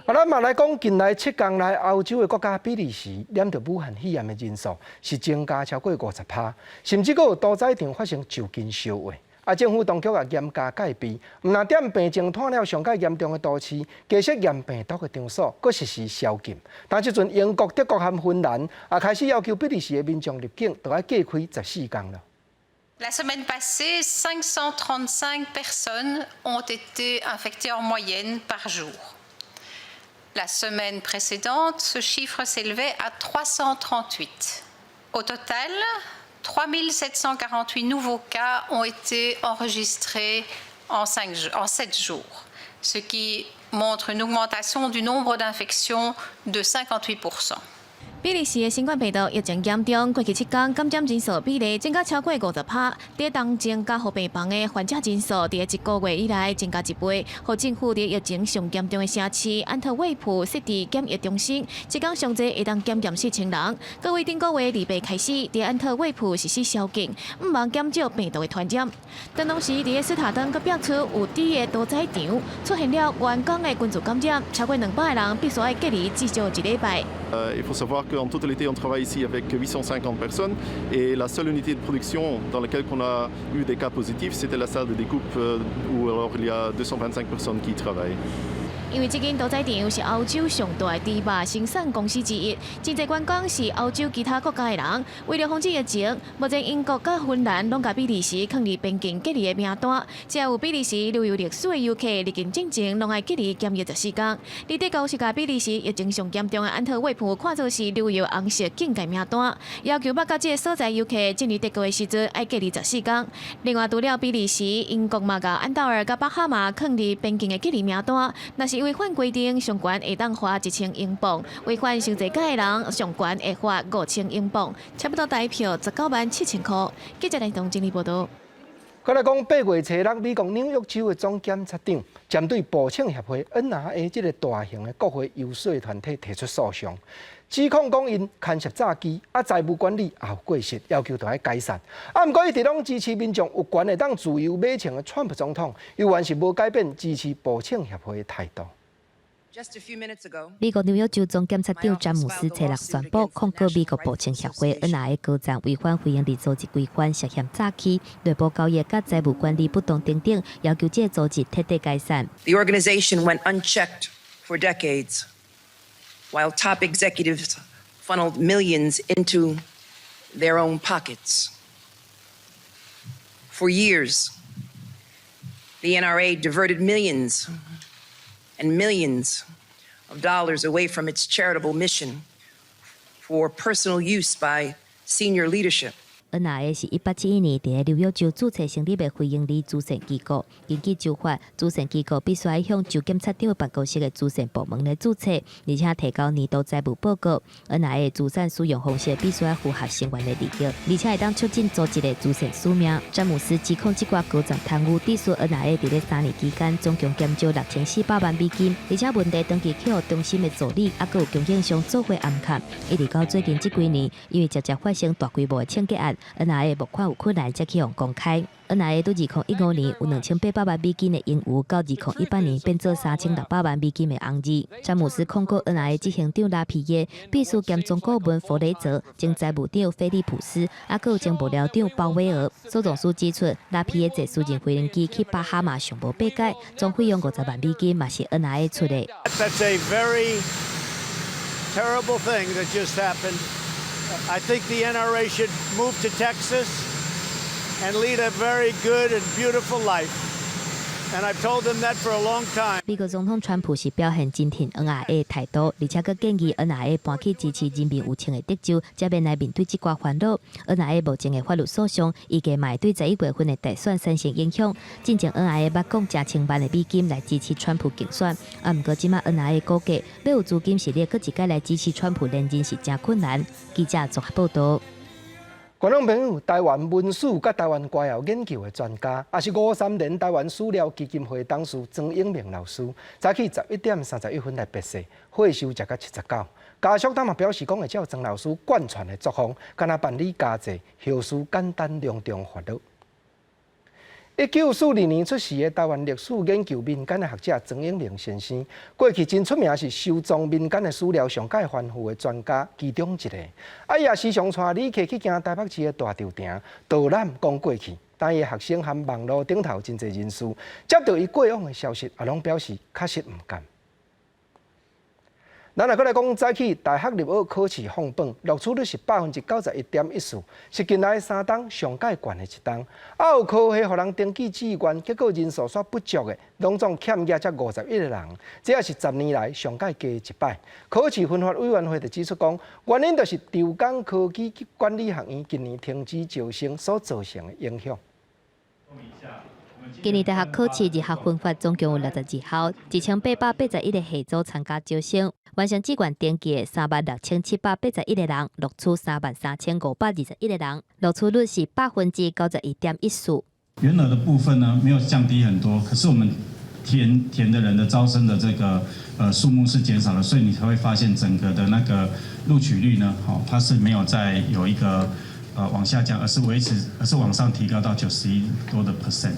S1: 啊，咱嘛來講，近來7天內，歐洲的國家比利時染著武漢肺炎的人數是增加超過50%，甚至閣有屠宰場發生就近燒話。啊，政府當局也嚴加戒備，毋但踮病情拖了上蓋嚴重的都市，加設驗病毒的場所，閣實施宵禁。但這陣英國、德國和芬蘭也開始要求比利時的民眾入境，都愛隔開14天了。
S14: La semaine passée, 535 personnes ont été infectées en moyenne par jour. La semaine précédente, ce chiffre s'élevait à 338. Au total, 3748 nouveaux cas ont été enregistrés en 7 jours, ce qui montre une augmentation du nombre d'infections de 58%.
S15: 比利時的新冠病毒疫情嚴重，過去7天感染人數比例增加超過50%。佇重症加護病房的患者人數，佇一個月以來增加一倍。予政府佇疫情上嚴重的城市安特衛普設置檢疫中心，一工上濟會當檢驗4000人。各位頂個月28開始，佇安特衛普實施宵禁，毋望減少病毒的傳染。當同時，佇斯塔登閣爆出有豬的屠宰場出現了員工的群聚感染，超過200個人必須愛隔離至少一禮拜。
S27: Il faut savoir qu'en totalité, on travaille ici avec 850 personnes et la seule unité de production dans laquelle on a eu des cas positifs, c'était la salle de découpe où alors il y a 225 personnes qui travaillent.
S15: 因為這間屠宰場是歐洲上大的豬肉生產公司之一，真濟員工是歐洲其他國家的人。為了防止疫情，目前英國佮芬蘭攏共比利時放佇邊境隔離的名單。遮有比利時旅遊歷史的遊客入境進前攏愛隔離檢疫14天。佇德國是共比利時疫情上嚴重的安特衛普看做是旅遊紅色警戒名單，要求捌到這个所在遊客進入德國的時陣愛隔離十四天。另外，除了比利時、英國嘛共安道爾佮巴哈馬放佇邊境的隔離名單，若是違反規定，上懸會當罰1000英鎊；違反傷濟的人，上懸會罰5000英鎊，差不多台票197,000箍。記者來東整理報道。
S1: 閣來講，8月初六，美國紐約州的總檢察長針對步槍協會 NRA 這个大型的國會遊說團體提出訴訟，指控講𪜶牽涉詐欺，啊財務管理也有過失，要求著愛解散。啊，毋過一直攏支持民眾有權會當自由買槍的川普總統，猶原是無改變支持步槍協會的態度。
S16: 美國紐約州總檢察長詹姆斯初六宣布控告美國步槍協會 NRA 高層違反非營利組織規範，涉嫌詐欺、內部交易佮財務管理不當等等，要求這個組織徹底解散。
S4: The organization went unchecked for decades, while top executives funneled millions into their own pockets. For years, the NRA diverted millions and millions of dollars away from its charitable mission for personal use by senior leadership.
S16: NRA 是1871年佇咧紐約州註冊成立的非營利慈善機構。根據州法，慈善機構必須愛向州檢察長的辦公室的慈善部門來註冊，而且提交年度財務報告。NRA 資產使用方式必須愛符合成員的利益，而且會當促進組織的慈善使命。詹姆斯指控這掛高層貪污，致使 NRA 佇咧3年期間總共減少6400萬美金，而且問題長期去予中心的助理，猶閣有供應商做伙暗崁。一直到最近這幾年，因為常常發生大規模的槍擊案，NRA 募款有困難，才去予公開。NRA 佇2015年有2800萬美金的盈餘，到2018年變做3600萬美金的紅字。詹姆斯控告 NRA 執行長拉皮耶、秘書兼總顧問弗雷澤、前財務長菲利普斯，猶閣有前幕僚長鮑威爾。訴狀書指出，拉皮耶坐私人飛行機去巴哈馬上無八解，總費用50萬美金，嘛是 NRA 出的。
S9: That's a very terrible thing that just happened. I think the NRA should move to Texas and lead a very good and beautiful life. And I've told them that for a long time.
S16: 美國總統川普是表現真疼 NRA 的態度，而且閣建議 NRA 搬去支持人民有槍的德州，才免來面對這寡煩惱。NRA 目前的法律訴訟，預計嘛會對11月份的大選產生影響。進前 NRA 捌講成千萬的美金來支持川普競選，啊，毋過這馬 NRA 估計欲有資金實力，閣一擺來支持川普連任是誠困難。記者綜合報導。
S1: 觀眾朋友，台灣文史佮台灣歌謠研究的專家，也是吳三連台灣史料基金會董事莊永明老師，早起11點31分來辭世，歲壽食到79。家屬他嘛表示講，會照莊老師貫傳的作風，敢若辦理家祭，後事簡單隆重發落。1942年出世的台灣歷史研究民間的學者莊永明先生，過去真出名是收藏民間的史料上蓋繁富的專家其中一個。啊，伊也時常帶旅客去行台北市的大稻埕，導覽講過去。但伊的學生和網路頂頭真濟人士接到伊過往的消息，也攏表示確實毋甘。咱來閣來講，早起大學入學考試放榜，錄取率是91.14%，是近來三冬上蓋懸的一冬。啊，有科系予人登記志願，結果人數煞不足的，攏總欠額才51個人，這也是10年來上蓋低一擺。考試分發委員會就指出講，原因就是長江科技及管理學院近年停止招生所造成的影響。
S16: 今年大學考試入學分發總共有62校，1881個系組參加招生，完成志願登記的36,781個人，錄取33,521個人，錄取率是91.14%。
S17: 員額的部分呢，沒有降低很多，可是我們填的人的招生的這個數目是減少了，所以你才會發現整個的那個錄取率呢，好，它是沒有再有一個往下降，而是維持，而是往上提高到91多的 percent。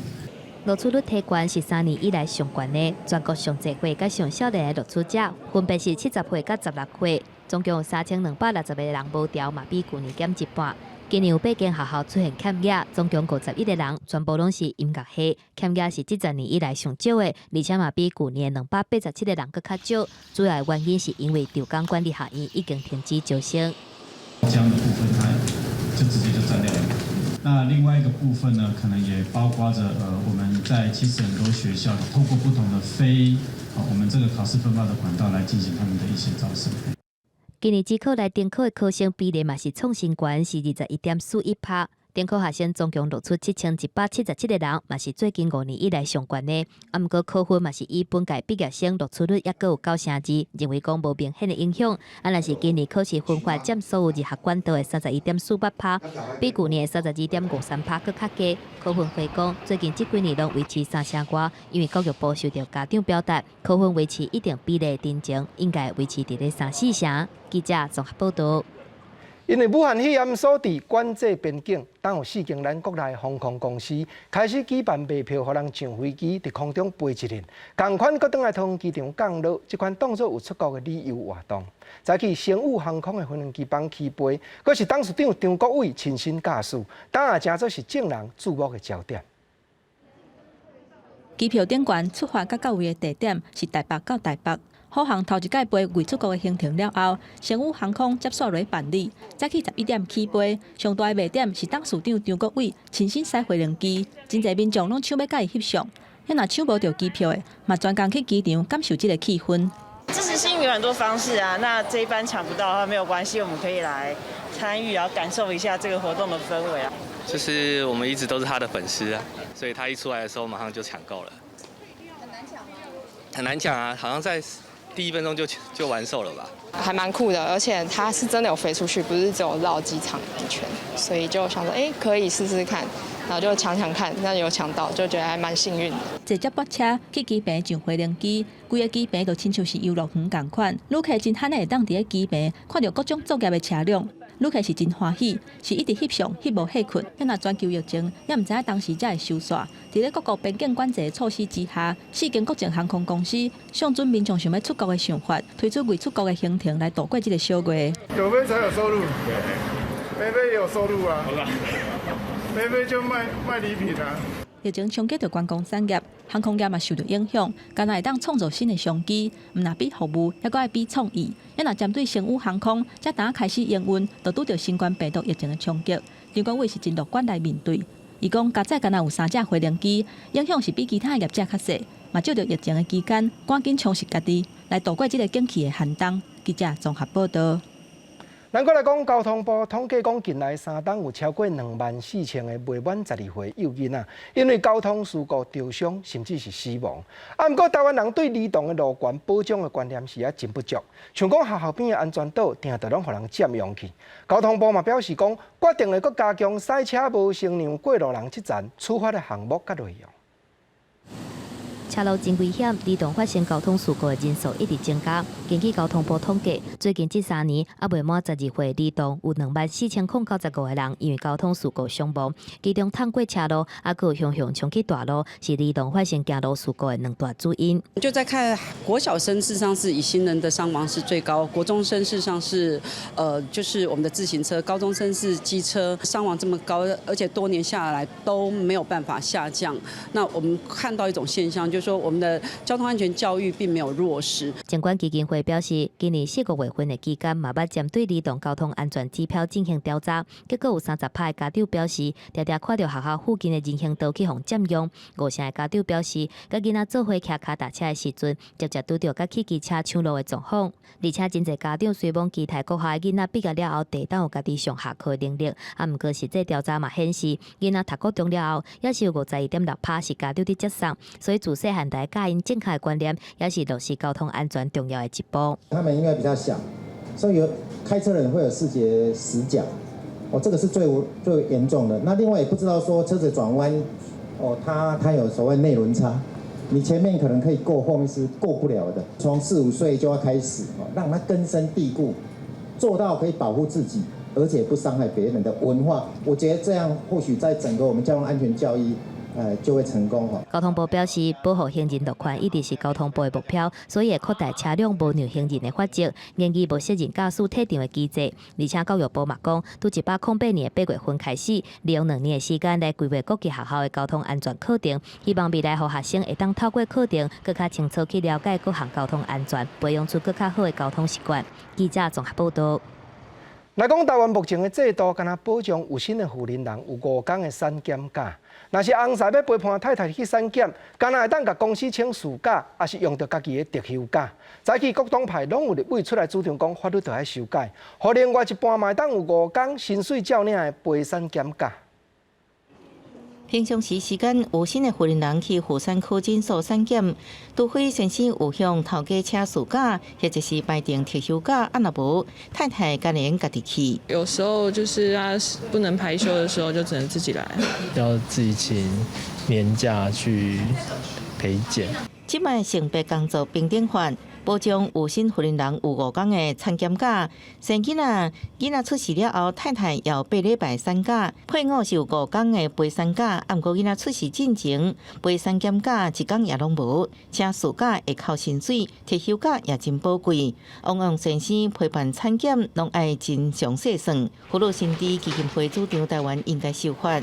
S16: 錄取率提懸是3年以來上懸的，全國上濟歲佮上少年的錄取者分別是70歲佮16歲，總共有3260個人無調，嘛比舊年減一半。今年有八間學校出現欠額，總共51個人，全部攏是音樂系，欠額是這10年以來上少的，而且嘛比舊年287個人閣較少。主要的原因是因為長江管理學院已經停止招生。
S17: 這樣的部分，它就直接就佔掉了。那另外一個部分呢，可能也包括着我們在其實很多學校透過不同的非我們這個考試分發的管道來進行他們的一些招生。
S16: 今年指考來重考的考生比例嘛是創新高，是21.41%。重考學生總共錄取7177個人，嘛是最近5年以來上懸的。啊，毋過考分嘛是以本屆畢業生錄取率猶閣有九成二，認為講無明顯的影響。啊，若是今年考試分發佔所有入學管道的31.48%，比舊年的32.53%閣較低。考分會講，最近這幾年攏維持三成外，因為教育部受著家長表達，考分維持一定比例定情，應該維持佇咧三四成。記者綜合報導。
S1: 因為武漢肺炎所致管制邊境，當有四間咱國內航空公司開始舉辦賣票，予人上飛機佇空中飛一輪，仝款閣轉來桃園機場降落，這款當作有出國的旅遊活動。早起星宇航空的飛機幫起飛，閣是董事長張國煒親身駕駛，當也成做是眾人注目的焦點。
S13: 機票頂懸出發佮到位的地點是台北到台北。虎航頭一擺飛未出國的行程了後，星宇航空接續來辦理，早起11點起飛。上大的賣點是董事長張國煒親身駛飛行機，真濟民眾攏搶欲共伊翕相。彼若搶無著機票的，嘛專工去機場感受這个氣氛。
S18: 支持星宇有很多方式啊，那這一班搶不到的話沒有關係，我們可以來參與，然後感受一下這個活動的氛圍啊。
S19: 就是我們一直都是他的粉絲啊，所以他一出來的時候馬上就搶購了。
S20: 很難搶嗎？
S19: 很難搶啊，好像在第一分鐘就完售了吧？
S21: 還蠻酷的，而且它是真的有飛出去，不是只有繞機場一圈，所以就想說，哎，可以試試看，然後就搶搶看，那有搶到，就覺得還蠻幸運的。
S13: 坐接駁車去機坪上飛行機，規个機坪就親像是遊樂園仝款，旅客真罕會當佇咧機坪看著各種作業的車輛。旅客是真歡喜，是一直翕相，翕無歇睏。彼若全球疫情，也毋知影當時才會收煞。佇咧各國邊境管制的措施之下，四間國際航空公司上準民眾想欲出國的想法，推出未出國的行程來度過這个小月。
S22: 有飛才有收入，沒飛有收入啊，沒飛就賣禮品啊。
S13: 疫情衝擊著觀光產業，航空業嘛受著影響，敢若會當創造新的商機，毋若比服務，猶閣愛比創意。猶若針對星宇航空，才拄開始營運，就拄著新冠病毒疫情的衝擊。張國煒是真樂觀來面對。伊講，加載敢若有三架飛行機，影響是比其他業者較細，嘛藉著疫情的期間，趕緊充實家己，來度過這个景氣的寒冬。記者綜合報導。
S1: 咱閣來講，交通部統計講，近來三冬有超過24,000个未滿12歲幼囡仔，因為交通事故著傷，甚至是死亡。啊，毋過台灣人對兒童的路權保障的觀念是猶真不足，像講學校邊的安全島，定定攏予人佔用去。交通部嘛表示講，決定會閣加強駛車無承讓過路人這層處罰的項目佮內容。
S16: 車路真危險，兒童發生交通事故的人數一直增加。根據交通部統計，最近這3年猶未滿12歲兒童有24,095個人因為交通事故傷亡。其中，迵過車路，猶閣有雄雄衝去大路，是兒童發生行路事故的兩大主因。
S23: 就在看國小生，事實上是以行人的傷亡是最高；國中生事實上是，就是我們的自行車；高中生是機車，傷亡這麼高，而且多年下來都沒有辦法下降。那我們看到一種現象，就是說我們的交通安全教育並沒有落實。
S16: 疾管基金會表示，今年4、5月份的期間，嘛捌針對兒童交通安全指標進行調查，結果有30%的家長表示，常常看著學校附近的人行道去予佔用。5成的家長表示，佮囡仔做伙騎跤踏車的時陣，常常拄著佮汽機車搶路的狀況。而且真濟家長雖罔期待國校的囡仔畢業了後，會當有家己上下課的能力，啊，毋過實際調查嘛顯示，囡仔讀國中了後，猶是有52.6%是家長佇接送，所以自細漢來教𪜶正確的觀念，也是落實交通安全重要的一步。
S24: 他們因為比較小，所以有開車的人會有視覺死角，哦，這個是最最嚴重的。那另外也不知道說車子轉彎，哦，它有所謂內輪差，你前面可能可以過，後面是過不了的。從4、5歲就要開始，哦，讓他根深蒂固，做到可以保護自己，而且不傷害別人的文化。我覺得這樣或許在整個我們交通安全教育，就會成功。
S16: 交通部表示，保護行人路權一直是交通部的目標，所以會擴大車輛無讓行人的罰則，研擬無責任駕駛退場的機制。而且教育部嘛講，對108年的8月份開始，利用2年的時間來規劃各級學校的交通安全課程，希望未來予學生會當透過課程，閣較清楚去了解各項交通安全，培養出閣較好的交通習慣。記者綜合報導。
S1: 來講台灣目前的制度，敢若保障有身的婦人人有5工的產檢假。若是翁婿欲陪伴太太去產檢，敢若會當共公司請事假，抑是用著家己的特休假。早起各黨派攏有立委出來主張講，法律著愛修改，予另外一半嘛會當有五工薪水照領的陪產檢假。
S10: 平常時時間，有身的婦人去婦產科診所產檢，除非先生有向頭家請事假，或者是排定特休假，啊若無，太太敢會家己去。
S28: 有時候就是啊，不能排休的時候，就只能自己來。
S29: 要自己請年假去陪檢。
S10: 這擺性別工作平等法，保障有薪雲林人有5工的產檢假，生囡仔，囡仔出世了後，太太有8禮拜產假，配偶是有五工的陪產假，啊，毋過囡仔出世進前，陪產檢假一工也攏無，請事假會扣薪水，特休假也真寶貴。王王先生陪伴產檢，攏愛真詳細算。福祿新知基金會主張台灣應該修法，予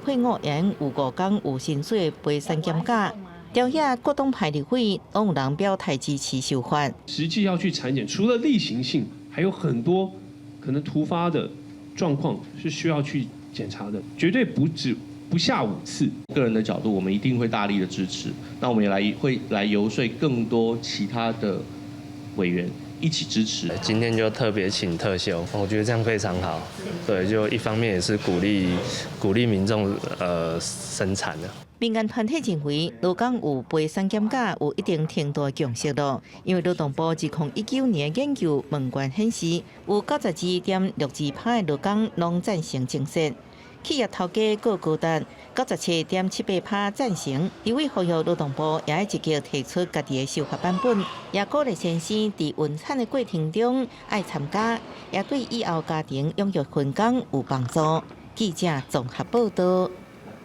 S10: 配偶會用有五工有薪水的陪產檢假。朝野各黨派立委攏有人表態支持修法。
S2: 實際要去產檢，除了例行性，還有很多可能突發的狀況是需要去檢查的，絕對不止不下5次。
S3: 個人的角度，我們一定會大力的支持。那我們也來會來遊說更多其他的委員一起支持。
S19: 今天就特別請特休，我覺得這樣非常好。對，就一方面也是鼓勵鼓勵民眾生產的。
S10: 民間團體認為，勞工有陪產檢假有一定程度的共識咯，因為勞動部2019年研究問卷顯示，有92.62%的勞工攏贊成政策。企業頭家閣高達97.78%贊成。立委呼籲勞動部也愛積極提出家己的修法版本，也鼓勵先生佇孕產的過程中愛參加，也對以後家庭養育分工有幫助。記者綜合報道。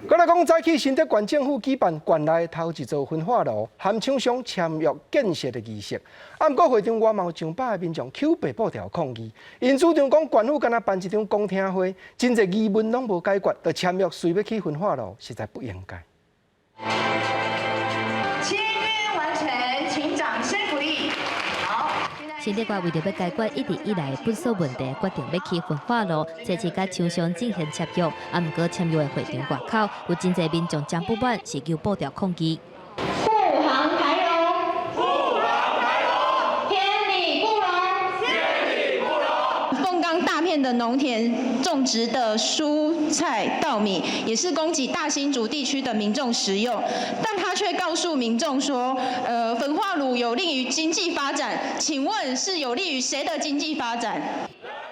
S1: 閣來講，早起新竹縣政府舉辦縣內頭一座焚化爐含廠商簽約建設的儀式，啊，毋過會場外嘛有上百个民眾搝白布條抗議，𪜶主張講縣府敢若辦一場公聽會，真濟疑問攏無解決，就簽約隨欲起焚化爐，實在不應該。
S5: 簽約完成，請掌聲鼓勵。好。
S16: 新竹縣為著欲解決一直以來的糞埽問題，決定欲起焚化爐，這次佮廠商進行簽約，啊，毋過簽約的會場外口有真濟民眾真不滿，是搝布條抗議。
S5: 護航台農，護航台農，天理不容，天理不容。鳳岡大片的農田種植的蔬菜、稻米，也是供給大新竹地區的民眾食用，但他卻告訴民眾說，焚化爐有利於經濟發展，請問是有利於誰的經濟發展？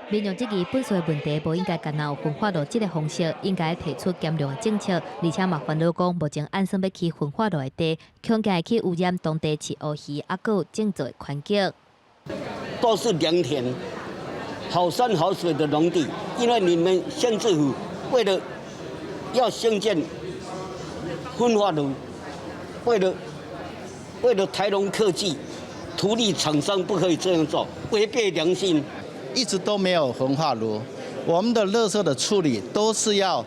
S16: 民眾質疑糞埽的問題，無應該干焦有焚化爐這個方式，應該提出減量的政策，而且嘛煩惱講，目前按算欲起焚化爐的地，恐驚會去污染當地飼烏魚，抑閣有種作的環境。
S7: 都是良田，好山好水的農地，因為你們縣政府為了要興建焚化爐，為了台農科技，圖利廠商不可以這樣做，違背良心。
S8: 一直都沒有焚化爐，我們的垃圾的處理都是要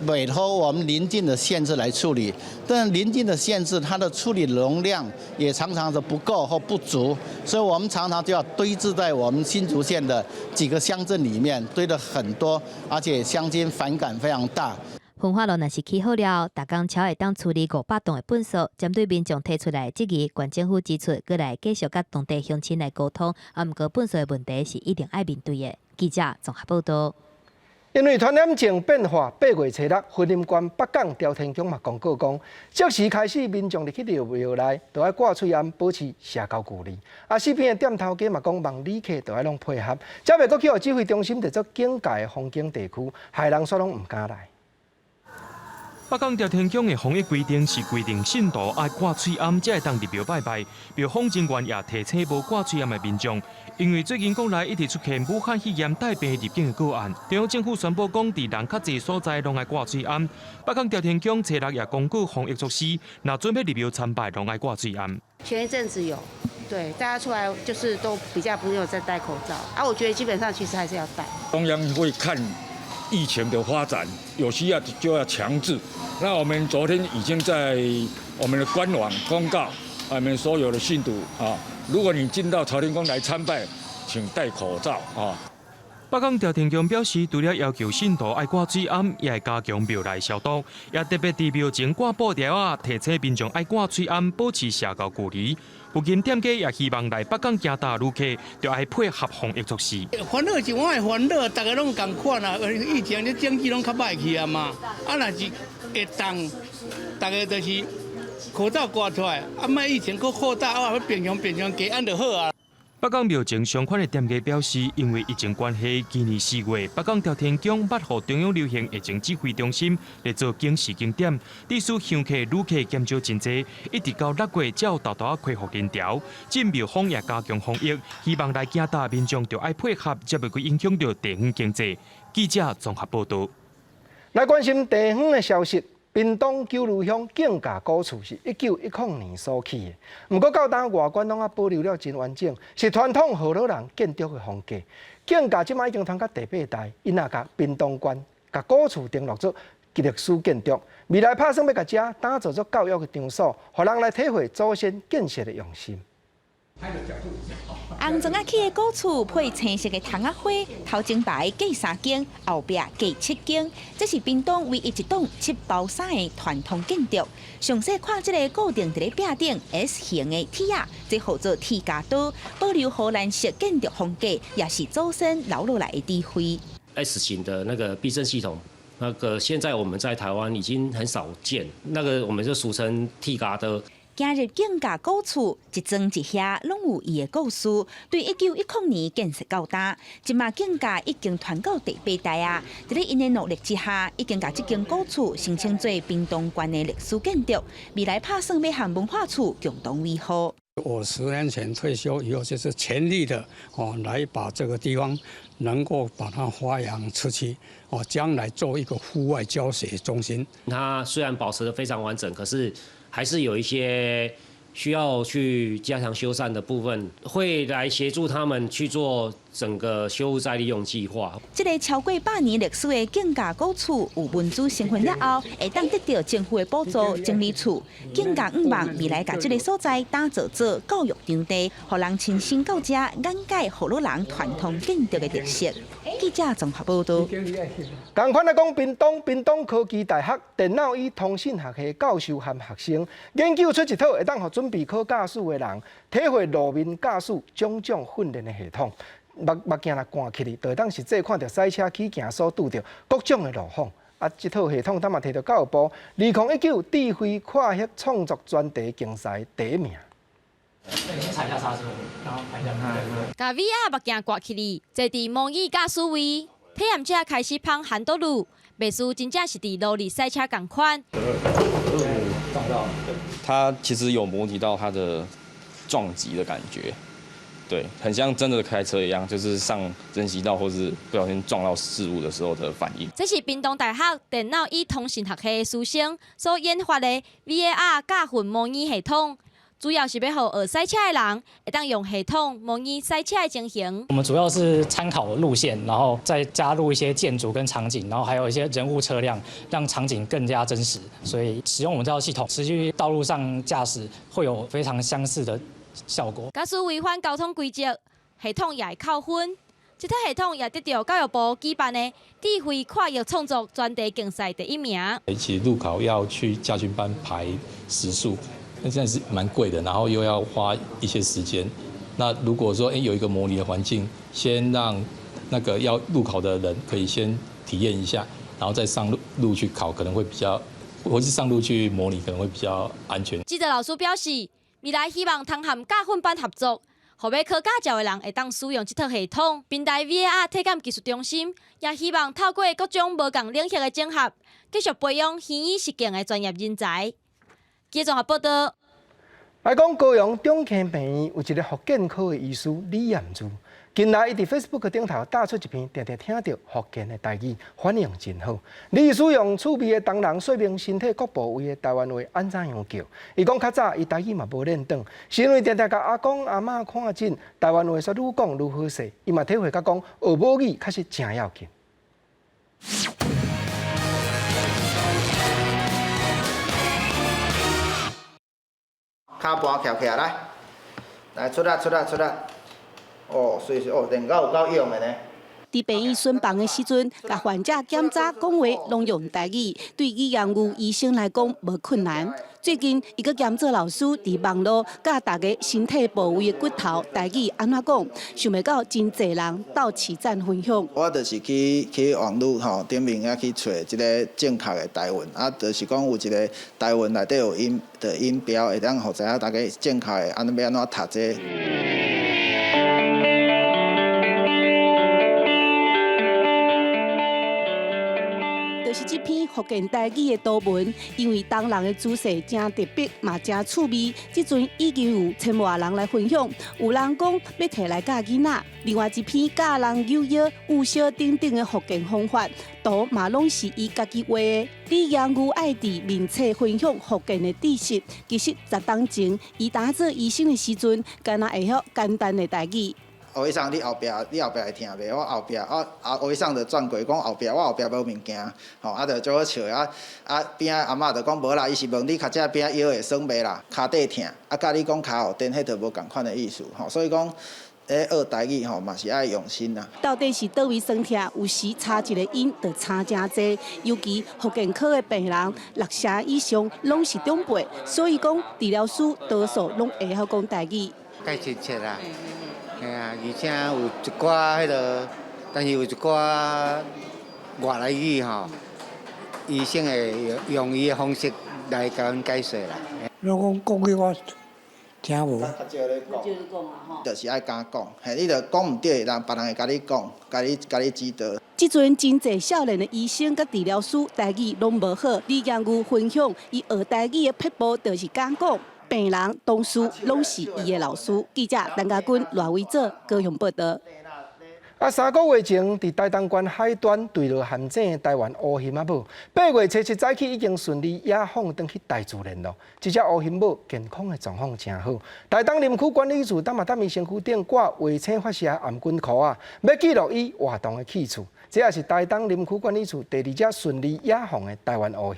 S8: 委託我們鄰近的縣市來處理，但鄰近的縣市它的處理容量也常常是不夠或不足，所以我們常常就要堆置在我們新竹縣的幾個鄉鎮裡面，堆了很多，而且鄉親反感非常大。
S16: 焚化爐若是起好了，逐工超會當處理500噸的糞埽。針對民眾提出來的質疑，縣政府指出，閣來繼續佮當地鄉親來溝通。啊，毋過糞埽的問題是一定愛面對的。記者綜合報道。
S1: 因為傳染症變化，8月初6，雲林縣北港朝天宮嘛公告講，即時開始民眾入去廟內，都愛掛喙罨，保持社交距離。啊，四邊的店頭家嘛講，望旅客都愛攏配合。才袂閣去予指揮中心列做警戒的風景地區，害人煞攏毋敢來。
S20: 北港朝天宮的防疫規定是規定信徒愛掛喙罨，才會當入廟拜拜。廟方人員也提醒無掛喙罨的民眾，因為最近國內一直出現武漢肺炎帶病入境的個案，中央政府宣布講，佇人較濟所在攏愛掛喙罨。北港朝天宮初六也公告防疫措施，若準備入廟參拜，攏愛掛喙罨。
S25: 前一陣子有，對，大家出來就是都比較沒有在戴口罩，啊，我覺得基本上其實還是要戴。
S26: 中央會看疫情的發展，有需要就要強制。那我們昨天已經在我們的官網公告，我們所有的信徒啊，如果你進到朝天宮來參拜，請戴口罩啊。
S20: 北港朝天宮表示，除了要求信徒愛掛喙罨，也會加強廟內消毒，也特別佇廟前掛布條仔，提醒民眾愛掛喙罨，保持社交距離。附近店家也希望來北港行大旅客，就愛配合防疫措施。
S29: 煩惱是我的煩惱，逐家攏仝款啊。以前這經濟攏較歹去啊嘛，啊若是會當，逐家就是口罩掛出來，啊莫疫情閣擴大，啊平常平常加按就好啊。
S20: 北北港廟前相關的店家表示，因為疫情關係，今年4月北港朝天宮捌予中央流行疫情指揮中心列做警示景點，致使香客旅客減少真濟，一直到6月才有沓沓恢復人潮。進廟方也加強防疫，希望來行大民眾著愛配合，才袂閣影響著地方經濟。記者綜合報導。
S1: 來關心地方的消息。屏東九如鄉楗架古厝是1910年所起的，毋過到今外觀攏猶保留了真完整，是傳統河洛人建築的風格。楗架這擺已經傳到第八代，𪜶也共屏東縣共古厝登錄做歷史建築，未來拍算欲共遮打造做教育的場所，予人來體會祖先建設的用心。
S5: 紅磚仔起的古厝配青色的窗仔花，頭前排隔三間，後壁隔七間，這是屏東唯一一棟七包三的傳統建築。詳細看這个固定佇咧壁頂 S 型的鐵仔，這號做鐵鉸刀，保留荷蘭式建築風格，也是祖先留落來的智慧。
S4: S 型的那個避震系統，那個現在我們在台灣已經很少見，那個我們就俗稱鐵鉸刀。
S5: 行入楗架古厝，一磚一瓦攏有伊的故事。對1910年建設到今，這馬楗架已經傳到第八代啊！佇咧𪜶的努力之下，已經共這間古厝申請做屏東縣的歷史建築。未來拍算欲和文化處共同維護。
S6: 我10年前退休以後，就是全力的哦，來把這個地方能夠把它發揚出去，哦，將來做一個戶外教學中心。
S4: 它雖然保持得非常完整，可是還是有一些需要去加強修繕的部分，會來協助他們去做整個修復再利用計劃。
S5: 這个超過百年歷史的楗架古厝，有文資身份了後，會當得著政府的補助整理厝。楗架向望未來共這个所在打造做教育場地，予人親身到遮眼界河洛人傳統建築的特色。記者綜合報導。
S1: 仝款來講，屏東屏東科技大學電腦與通信學系教授和學生研究出一套會當予準備考駕駛的人體會路面駕駛種種訓練的系統。目鏡若掛起來，就會當實際看著賽車起行所拄著各種的路況。啊，這套系統他嘛提著教育部2019智慧跨域創作專題競賽第一名。
S9: 先踩一下剎車，然後拍一下。
S11: 共 VR 目鏡掛起來，坐佇模擬駕駛位，體驗者開始芳핸道路，袂輸真正是佇路裡賽車仝款。
S12: 它其實有模擬到它的撞擊的感覺，對，很像真的開車一樣，就是上人行道或是不小心撞到事物的時候的反應。
S11: 這是屏東大學電腦與通信學系師生所研發的 VAR 駕訓模擬系統。主要是欲予學賽車的人，會當用系統模擬賽車的情形。
S9: 我們主要是參考路線，然後再加入一些建築跟場景，然後還有一些人物車輛，讓場景更加真實。所以使用我們這套系統，實際道路上駕駛會有非常相似的效果。
S11: 假使違反交通規則，系統也會扣分。這套系統也得著教育部舉辦的智慧跨域創作專題競賽第一名。
S14: 其實路考要去駕訓班排時數。那現在是蠻貴的，然後又要花一些時間。那如果說有一個模擬的環境，先讓那個要路考的人可以先體驗一下，然後再上路去考，可能會比較，或是上路去模擬可能會比較安全。
S11: 指導老師表示，未來希望通和駕訓班合作，予欲考駕照的人會當使用這套系統。屏大 VAR 體感技術中心也希望透過各種無仝領域的整合，繼續培養虛擬實境的專業人才。記者綜合報導。
S1: 來講高雄中坑病院有一个復健科的醫師李艷珠，近來伊佇 Facebook 頂頭打出一篇，定定聽著福建的台語，反應真好。李醫師用趣味的唐人說明身體各部位的台灣話按怎樣叫。伊講較早伊台語嘛無練轉，是因為定定共阿公阿嬤看診，台灣話煞愈講愈好勢。伊嘛體會到講學母語確實誠要緊。
S8: 跤盤徛起來，來，來出力出力出力，哦，水水哦，練到有夠勇的呢。
S15: 佇病院巡房的時陣，共患者檢查講話攏用台語，對語言有醫生來講無困難。最近，伊閣兼做老師，佇網路教大家身體部位的骨頭台語按怎講，想袂到真濟人鬥齊讚分享。
S8: 我就是去網路吼頂面遐去揣這个正確的台文，啊，就是講有一个台文內底有音的音標，會當予知影大家正確的按怎欲按怎讀這个。
S15: 就是這篇福建台語的圖文，因為東人的姿勢誠特別，嘛誠趣味。這陣已經有千外人來分享，有人講欲提來教囡仔。另外一篇教人扭腰、舞燒等等的福建方法，圖嘛攏是伊家己畫的。李陽牛愛佇面冊分享福建的知識，其實十冬前，伊當做醫生的時陣，敢若會曉簡單的台語。
S8: 學醫生，你後壁會疼袂？我後壁，啊，學醫生就轉過講後壁，我後壁無物件，吼，啊，就足好笑的啊，邊仔阿嬤就講無啦，伊是問你跤這邊仔腰會酸袂啦，跤底疼，啊，佮你講跤後墊，彼就無仝款的意思，吼，所以講，學台語吼嘛是愛用心啦。
S15: 到底是佗位酸疼？有時差一個音就差誠濟，尤其復健科的病人六成以上攏是長輩，所以講治療師多數攏會曉講台語。
S13: 較親切啦。嘿啊，而且有一寡彼个，但是有一寡外來語吼，醫生會用伊的方式來共阮解說啦。
S17: 如果講國語我聽無。
S8: 就是愛敢講，嘿，你著講毋對，人別人會共你講，共你指導。
S15: 這陣真濟少年的醫生佮治療師台語攏無好，李陽牛分享伊學台語的撇步，就是敢講。病人、同事攏是伊的老師。記者陳家軍、賴維哲高雄報道。
S1: 啊，3個月前，佇台東縣海端墜落陷井的台灣烏鴆仔母，8月7日早起已經順利野放轉去大自然咯。這隻烏鴆母健康的狀況誠好。台東林區管理處當嘛踮伊身軀頂掛衛星發射頷頸箍仔，欲記錄伊活動的去處。這也是台東林區管理處第二隻順利野放的台灣烏鴆。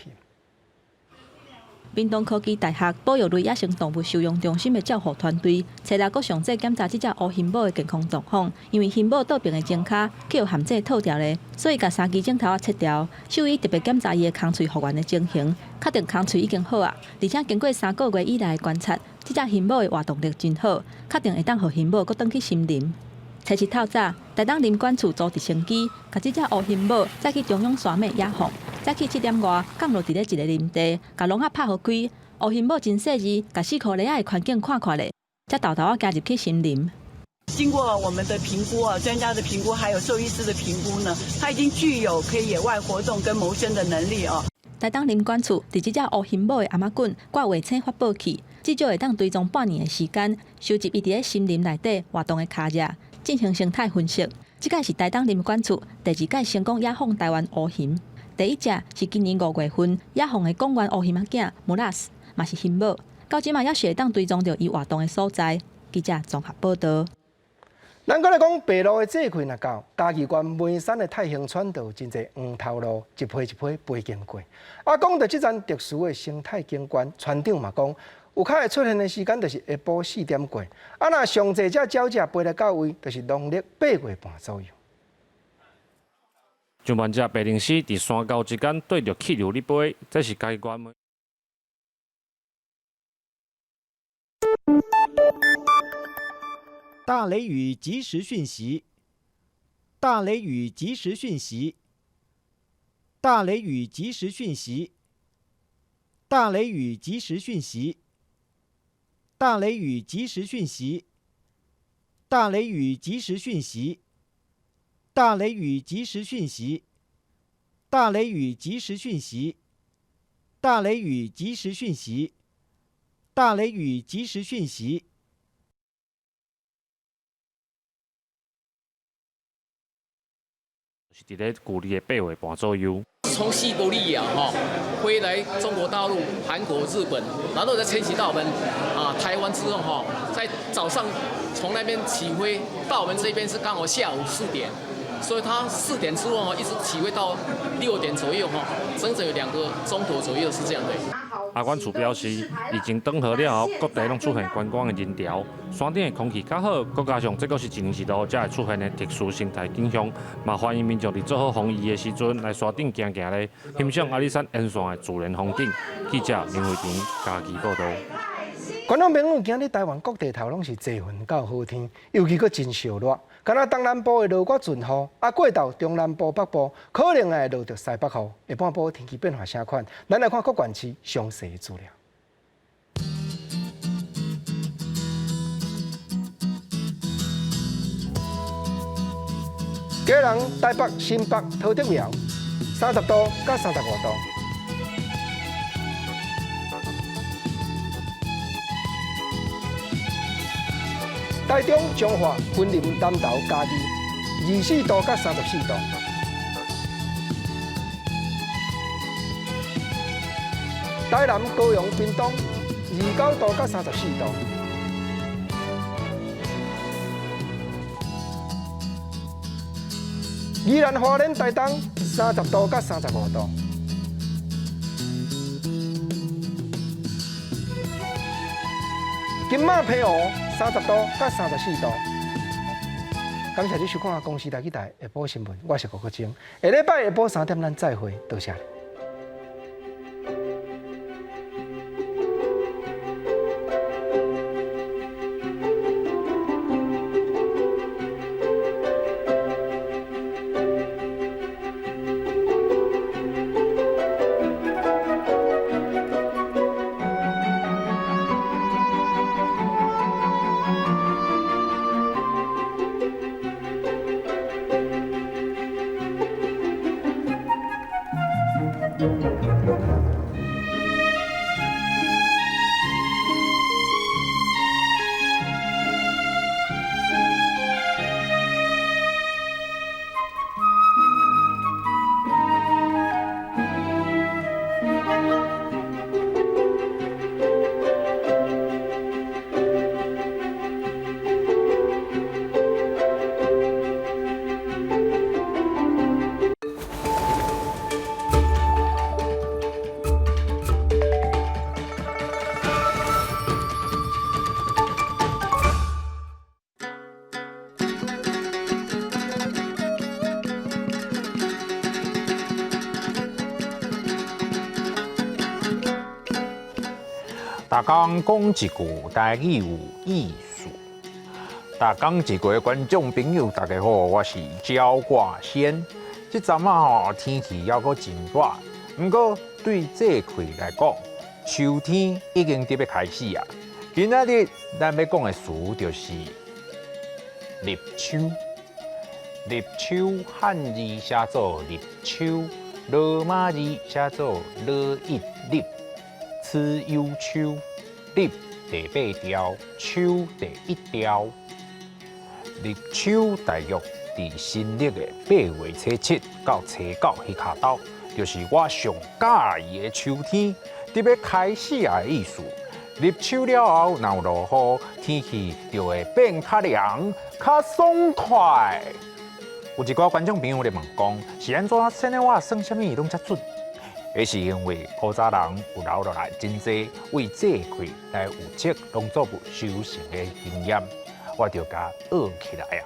S18: 屏東科技大學保育類野生動物收容中心的照護團隊，初六閣詳細檢查這隻烏鴆母的健康狀況。因為鴆母倒爿的前跤去予陷阱套牢咧，所以共三支鏡頭仔切掉。獸醫特別檢查伊的空喙復原的情形，確定空喙已經好啊。而且經過3個月以來的觀察，這隻鴆母的活動力真好，確定會當予鴆母閣轉去森林。初七透早，台東林管處組直升機，共這隻烏鴆母載去中央山脈野放。早起7點外，降落佇咧一个林地，共籠仔拍予開。烏鴆母真細膩，共四箍犁仔的環境看看咧，才沓沓仔行入去森林。
S21: 經過我們的評估啊，專家的評估，還有獸醫師的評估呢，它已經具有可以野外活動跟謀生的能力哦。
S18: 台東林管處佇這隻烏鴆母的頷頸掛衛星發報器，至少會當追蹤半年的時間，收集伊佇咧森林內底活動的跤跡，進行生態分析。這擺是台東林管處第二擺成功野放台灣烏鴆。第一隻是今年5月份野放的公園烏鴆仔囝莫拉斯，嘛是鴆母。到這馬猶是會當追蹤著伊活動的所在。記者綜合報道。
S1: 咱閣來講白鷺的節氣若到，嘉義縣梅山的太興村就有真濟黃頭鷺一批一批飛經過。啊，講著這層特殊的生態景觀，村長嘛講，有較會出現的時間就是下晡4點過。啊，若上濟隻鳥隻飛來到位，就是農曆8月半左右。
S20: 上萬隻白鷺鷥佇山溝之間綴著氣流咧飛，這是嘉義縣。
S22: 大雷雨即時訊息，大雷雨即時訊息，大雷雨即時訊息，大雷雨即時訊息，大雷雨即時訊息，大雷雨即時訊息，大雷雨即時訊息，大雷雨即時訊息，大雷雨即時訊息，大雷雨即時訊息。
S20: 是佇咧舊曆的8月半左右。
S23: 從西伯利亞哈飛來中國大陸、韓國、日本，然後再遷徙到我們台灣之後哈，在早上從那邊起飛到我們這邊是剛好下午4點，所以它4點之後一直起飛到6點左右哈，整整有2個鐘頭左右是這樣的。
S20: 阿管處表示，疫情轉好了後，各地攏出現觀光的人潮，山頂的空氣較好，閣加上這閣是一年一度才會出現的特殊生態景象，嘛歡迎民眾佇做好防疫的時陣來山頂行行咧，欣賞阿里山沿線的自然風景。記者林慧婷嘉義報導。
S1: 觀眾朋友，今日台灣各地頭攏是濟雲到好天，尤其閣真燒熱。敢若東南部會落寡陣雨，啊過晝中南部北部可能會落著西北雨。下半晡天氣變化啥款？咱來看各縣市詳細的資料。基隆、台北、新北、桃竹苗， 30度到35度。台中、彰化、雲林、南投、嘉義，24度到34度。台南、高雄、屏東，29度到34度。宜蘭、花蓮、台東，30度到35度。金馬、澎湖，30度到34度。感謝你收看《公視台語台》下晡新聞，我是郭國晶。下禮拜下晡3點，咱再會，多謝。
S2: 逐工講一句台語有意思。逐工一句的觀眾朋友，大家好，我是焦掛先。這陣仔吼天氣猶閣真熱，毋過對這季來講，秋天已經佇欲開始啊。今仔日咱欲講的詞就是立秋。立秋漢字寫做立秋，羅馬字寫做羅一立。此有秋，立第八條，秋第一條。立秋大約佇新曆的8月初七到初九彼跤晝，就是我上佮意的秋天，佇欲開始啊的意思。立秋了後，若有落雨，天氣就會變較涼、較爽快。有一寡觀眾朋友咧問講，是按怎生的我算啥物攏遮準？彼是因為古早人有留落來真濟為這季來預測農作物收成的經驗，我就共學起來啊。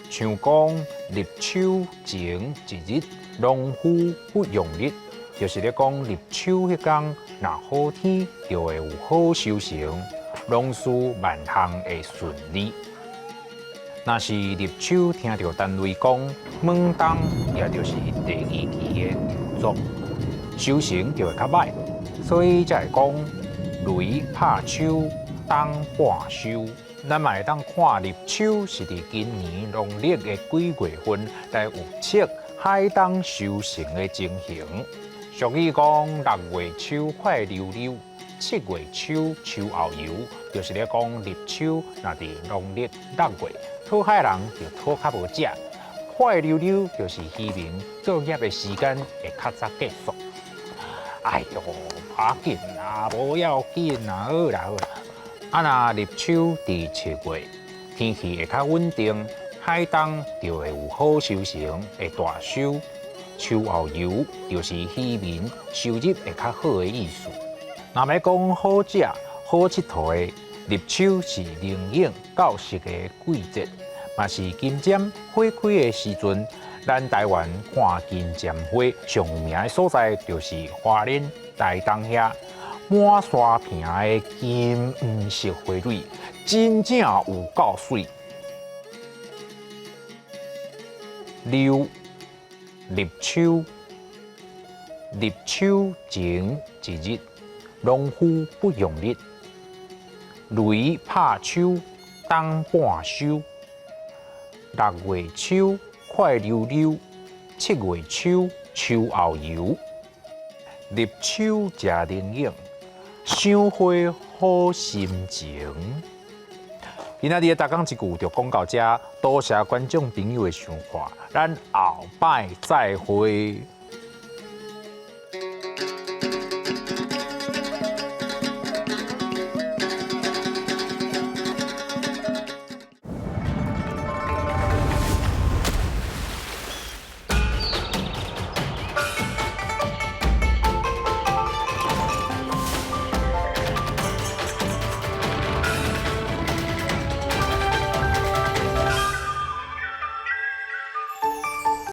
S2: 像講立秋前一日，農夫不用力，就是咧講立秋彼工，若好天就會有好收成，農事萬項會順利。若是立秋聽著單位講猛冬，也就是第二期的稻作。收成就會較䆀，所以才會講雷拍秋，冬半收。咱嘛會當看立秋是佇今年農曆的幾月份來預測海冬收成的情形。俗語講6月秋快溜溜，7月秋秋後油，就是咧講立秋若佇農曆6月，討海人就討較無食。快溜溜就是漁民作業的時間會較早結束。哎喲，無要緊啦，無要緊啦，好啦好啦。啊，若立秋佇7月，天氣會較穩定，海冬就會有好收成，會大收。秋後油就是漁民收入會較好的意思。若欲講好食、好𨑨迌的，立秋是靈應到熟的季節，嘛是金針花開的時陣。咱台灣看金針花上有名的所在，就是花蓮、台東遐滿山坪的金黃色花蕊，真正有夠媠。六立秋，立秋前一日，農夫不用力，雷拍秋，冬半收。6月秋快溜溜，7月秋秋后油。入秋食龙眼，赏花好心情。今仔日的逐工一句就講到這，多謝觀眾朋友的收看，咱後擺再會。